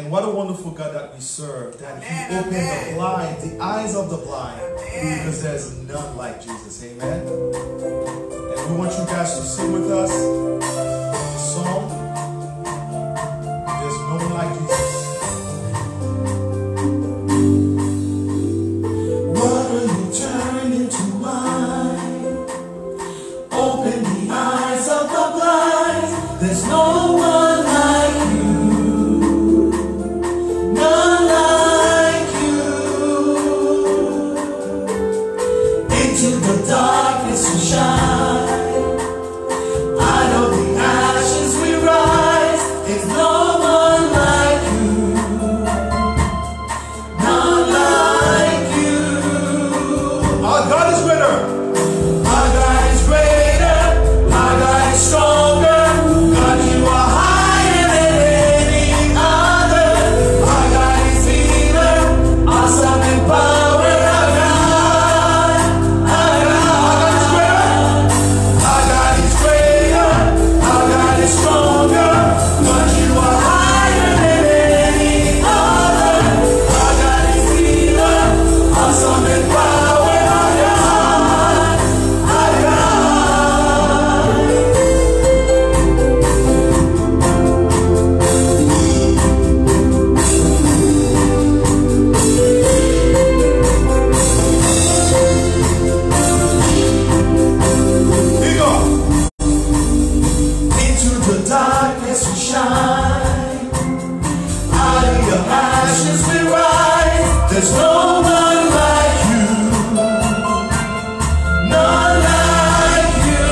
And what a wonderful God that we serve, that He opened the blind, the eyes of the blind, because there's none like Jesus. Amen. And we want you guys to sing with us the song, There's No One Like Jesus. Water you turn into wine. Open the eyes of the blind. There's no one like you. None like you. Into the darkness you shine. Out of the ashes we rise. There's no one like you. None like you. Our God is greater. Our God is greater. Our God is stronger. God, you are higher than any other. Our God is healer. Awesome in power. Our God. Our God. Our God is greater. Our God is greater, our God is stronger, but you are higher than any other. Our God is healer, awesome in power, our God, our God. Big up. Into the darkness we shine. Out of your ashes we rise. There's no one like you. None like you.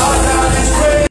Our God is great.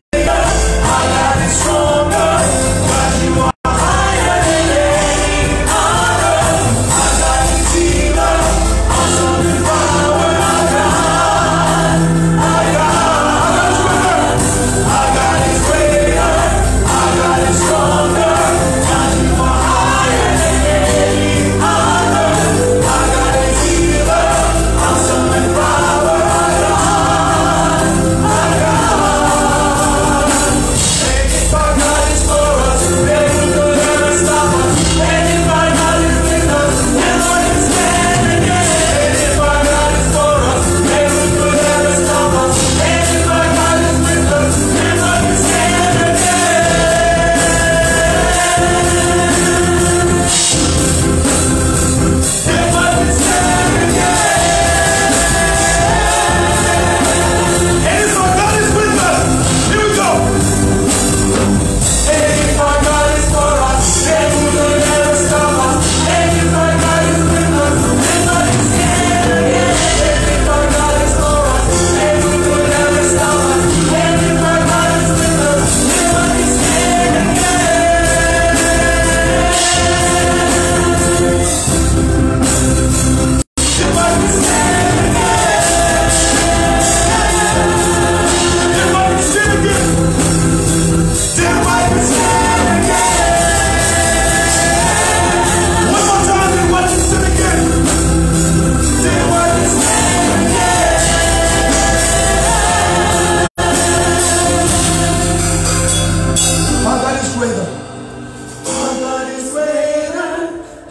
Our God is greater. Our God is greater.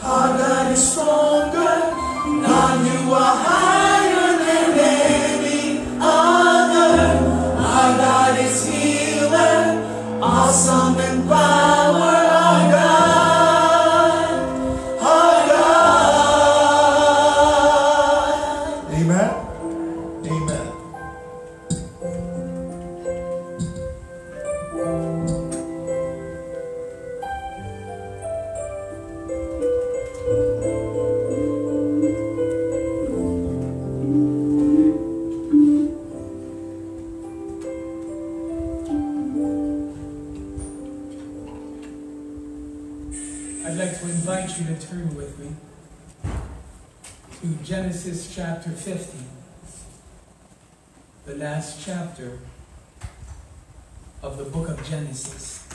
Our God is stronger. God, you are higher than any other. Our God is healer. Awesome in power, our God, our God. Amen. Amen. I'd like to invite you to turn with me to Genesis chapter fifty, the last chapter of the book of Genesis.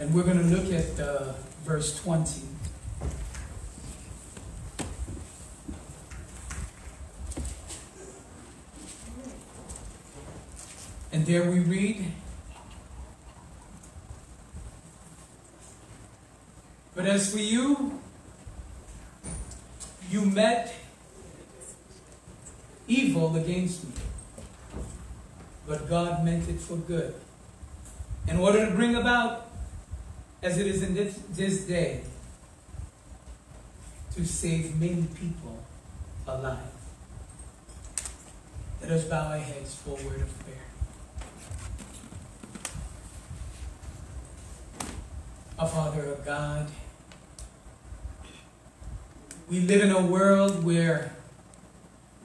And we're going to look at uh, verse twenty. And there we read, But as for you, you met evil against me, but God meant it for good, in order to bring about, as it is in this, this day, to save many people alive. Let us bow our heads for a word of prayer. Our Father, our God, we live in a world where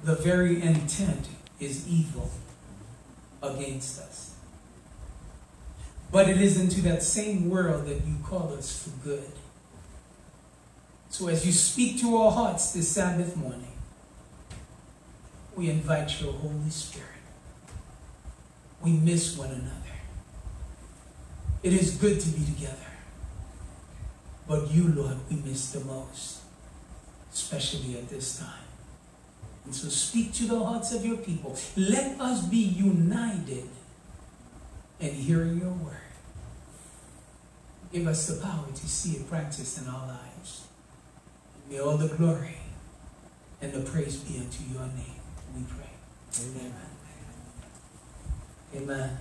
the very intent is evil against us. But it is into that same world that you call us for good. So as you speak to our hearts this Sabbath morning, we invite your Holy Spirit. We miss one another. It is good to be together. But you, Lord, we miss the most, especially at this time. And so speak to the hearts of your people. Let us be united in hearing your word. Give us the power to see it practiced in our lives. May all the glory and the praise be unto your name, we pray. Amen. Amen.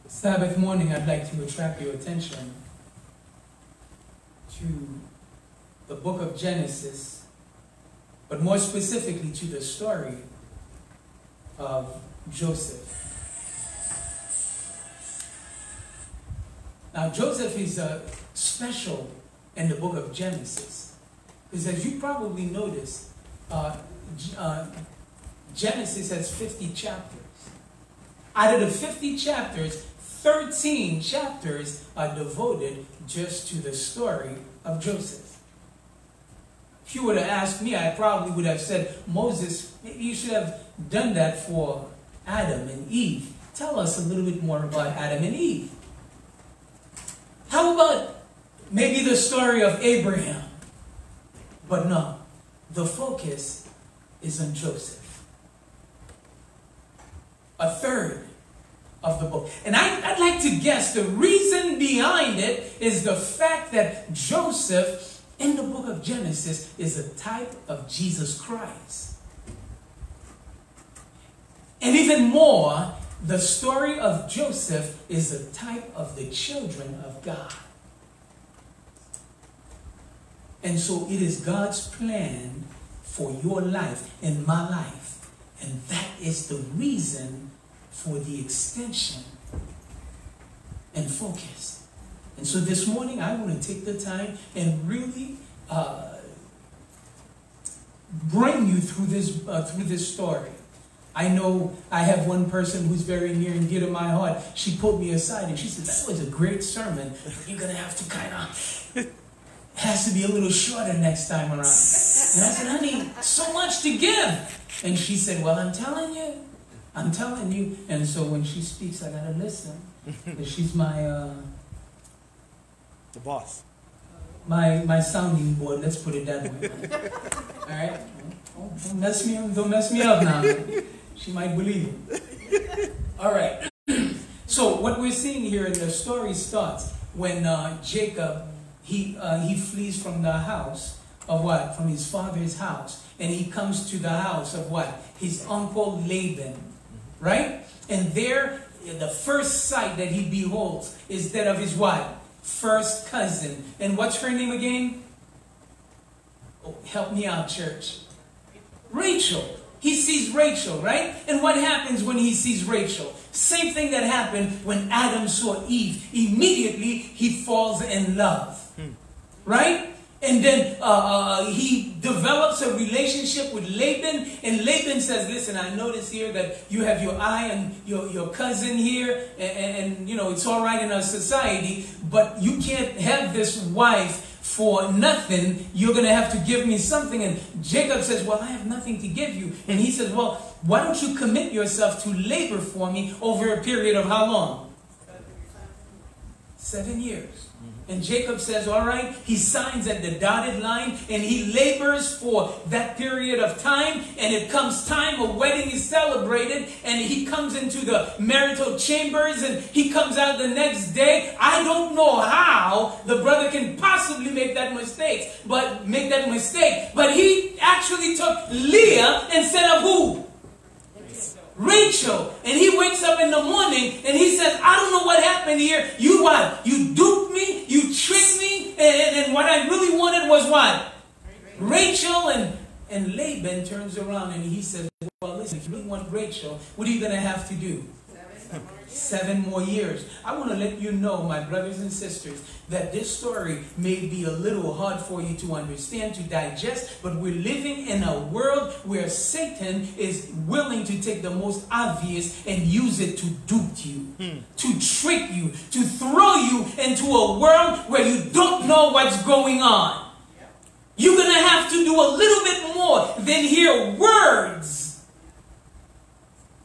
Sabbath morning, I'd like to attract your attention to the book of Genesis, but more specifically to the story of Joseph. Now, Joseph is, uh, special in the book of Genesis, because as you probably noticed, uh, G- uh, Genesis has fifty chapters. Out of the fifty chapters, thirteen chapters are devoted just to the story of Joseph. If you were to ask me, I probably would have said, "Moses, maybe you should have done that for Adam and Eve. Tell us a little bit more about Adam and Eve." How about maybe the story of Abraham? But no, the focus is on Joseph. A third of the book. And I, I'd like to guess the reason behind it is the fact that Joseph in the book of Genesis is a type of Jesus Christ. And even more, the story of Joseph is a type of the children of God. And so it is God's plan for your life and my life. And that is the reason for the extension and focus. And so this morning, I want to take the time and really uh, bring you through this uh, through this story. I know I have one person who's very near and dear to my heart. She pulled me aside and she said, "That was a great sermon. You're gonna have to kind of has to be a little shorter next time around." And I said, "Honey, so much to give." And she said, "Well, I'm telling you, I'm telling you." And so when she speaks, I gotta listen. 'Cause she's my uh, The boss. my my sounding board. Let's put it that way. All right. Don't, don't mess me up. Don't mess me up now. She might believe it. All right. So what we're seeing here in the story starts when uh, Jacob he uh, he flees from the house of what? From his father's house, and he comes to the house of what? His uncle Laban, right? And there, the first sight that he beholds is that of his what? First cousin. And what's her name again? Oh, help me out, church. Rachel. He sees Rachel, right? And what happens when he sees Rachel? Same thing that happened when Adam saw Eve. Immediately, he falls in love, right? And then uh, uh, he develops a relationship with Laban, and Laban says, "Listen, I notice here that you have your eye on your, your cousin here, and, and, and you know, it's all right in our society, but you can't have this wife for nothing. You're going to have to give me something." And Jacob says, "Well, I have nothing to give you." And he says, "Well, why don't you commit yourself to labor for me over a period of how long?" Seven years. And Jacob says, "All right." He signs at the dotted line and he labors for that period of time. And it comes time, a wedding is celebrated, and he comes into the marital chambers and he comes out the next day. I don't know how the brother can possibly make that mistake, but make that mistake. But he actually took Leah instead of who? Rachel. And he wakes up in the morning and he says, "I don't know what happened here. You what? You duped me, you tricked me, and, and, and what I really wanted was what? Rachel." And, and Laban turns around and he says, "Well, listen, if you really want Rachel, what are you going to have to do? Seven more years." I want to let you know, my brothers and sisters, that this story may be a little hard for you to understand, to digest, but we're living in a world where Satan is willing to take the most obvious and use it to dupe you, to trick you, to throw you into a world where you don't know what's going on. You're going to have to do a little bit more than hear words.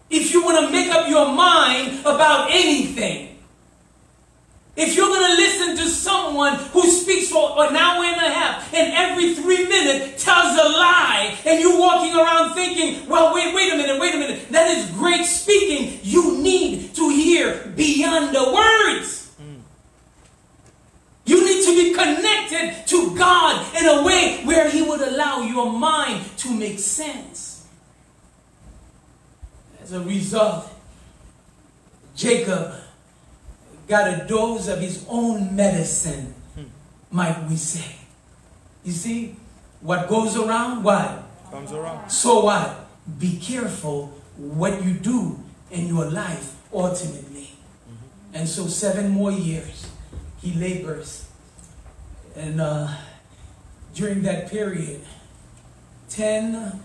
If you want to make up your mind about anything, if you're going to listen to someone who speaks for an hour and a half and every three minutes tells a lie, and you're walking around thinking, "Well, wait, wait a minute, wait a minute, that is great speaking," you need to hear beyond the words. You need to be connected to God in a way where He would allow your mind to make sense. As a result, Jacob got a dose of his own medicine, might we say. You see, what goes around, what? Comes around. So what? Be careful what you do in your life ultimately. And so seven more years, he labors. And uh, during that period, ten,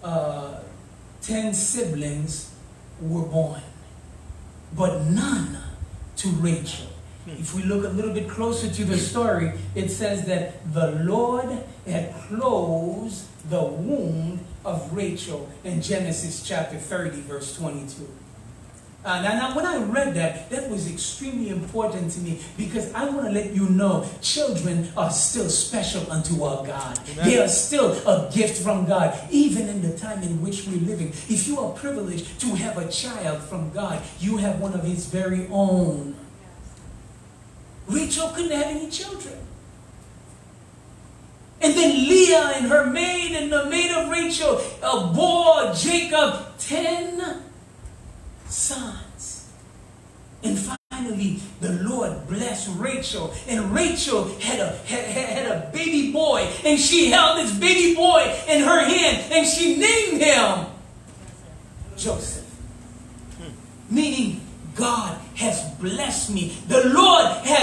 uh, ten siblings were born, but none to Rachel. If we look a little bit closer to the story, it says that the Lord had closed the womb of Rachel in Genesis chapter thirty, verse twenty-two. Uh, now, now, when I read that, that was extremely important to me because I want to let you know children are still special unto our God. Amen. They are still a gift from God, even in the time in which we're living. If you are privileged to have a child from God, you have one of His very own. Rachel couldn't have any children. And then Leah and her maid and the maid of Rachel uh, bore Jacob ten sons. And finally, the Lord blessed Rachel. And Rachel had a, had, had a baby boy. And she held this baby boy in her hand. And she named him Joseph. Meaning, God has blessed me. The Lord has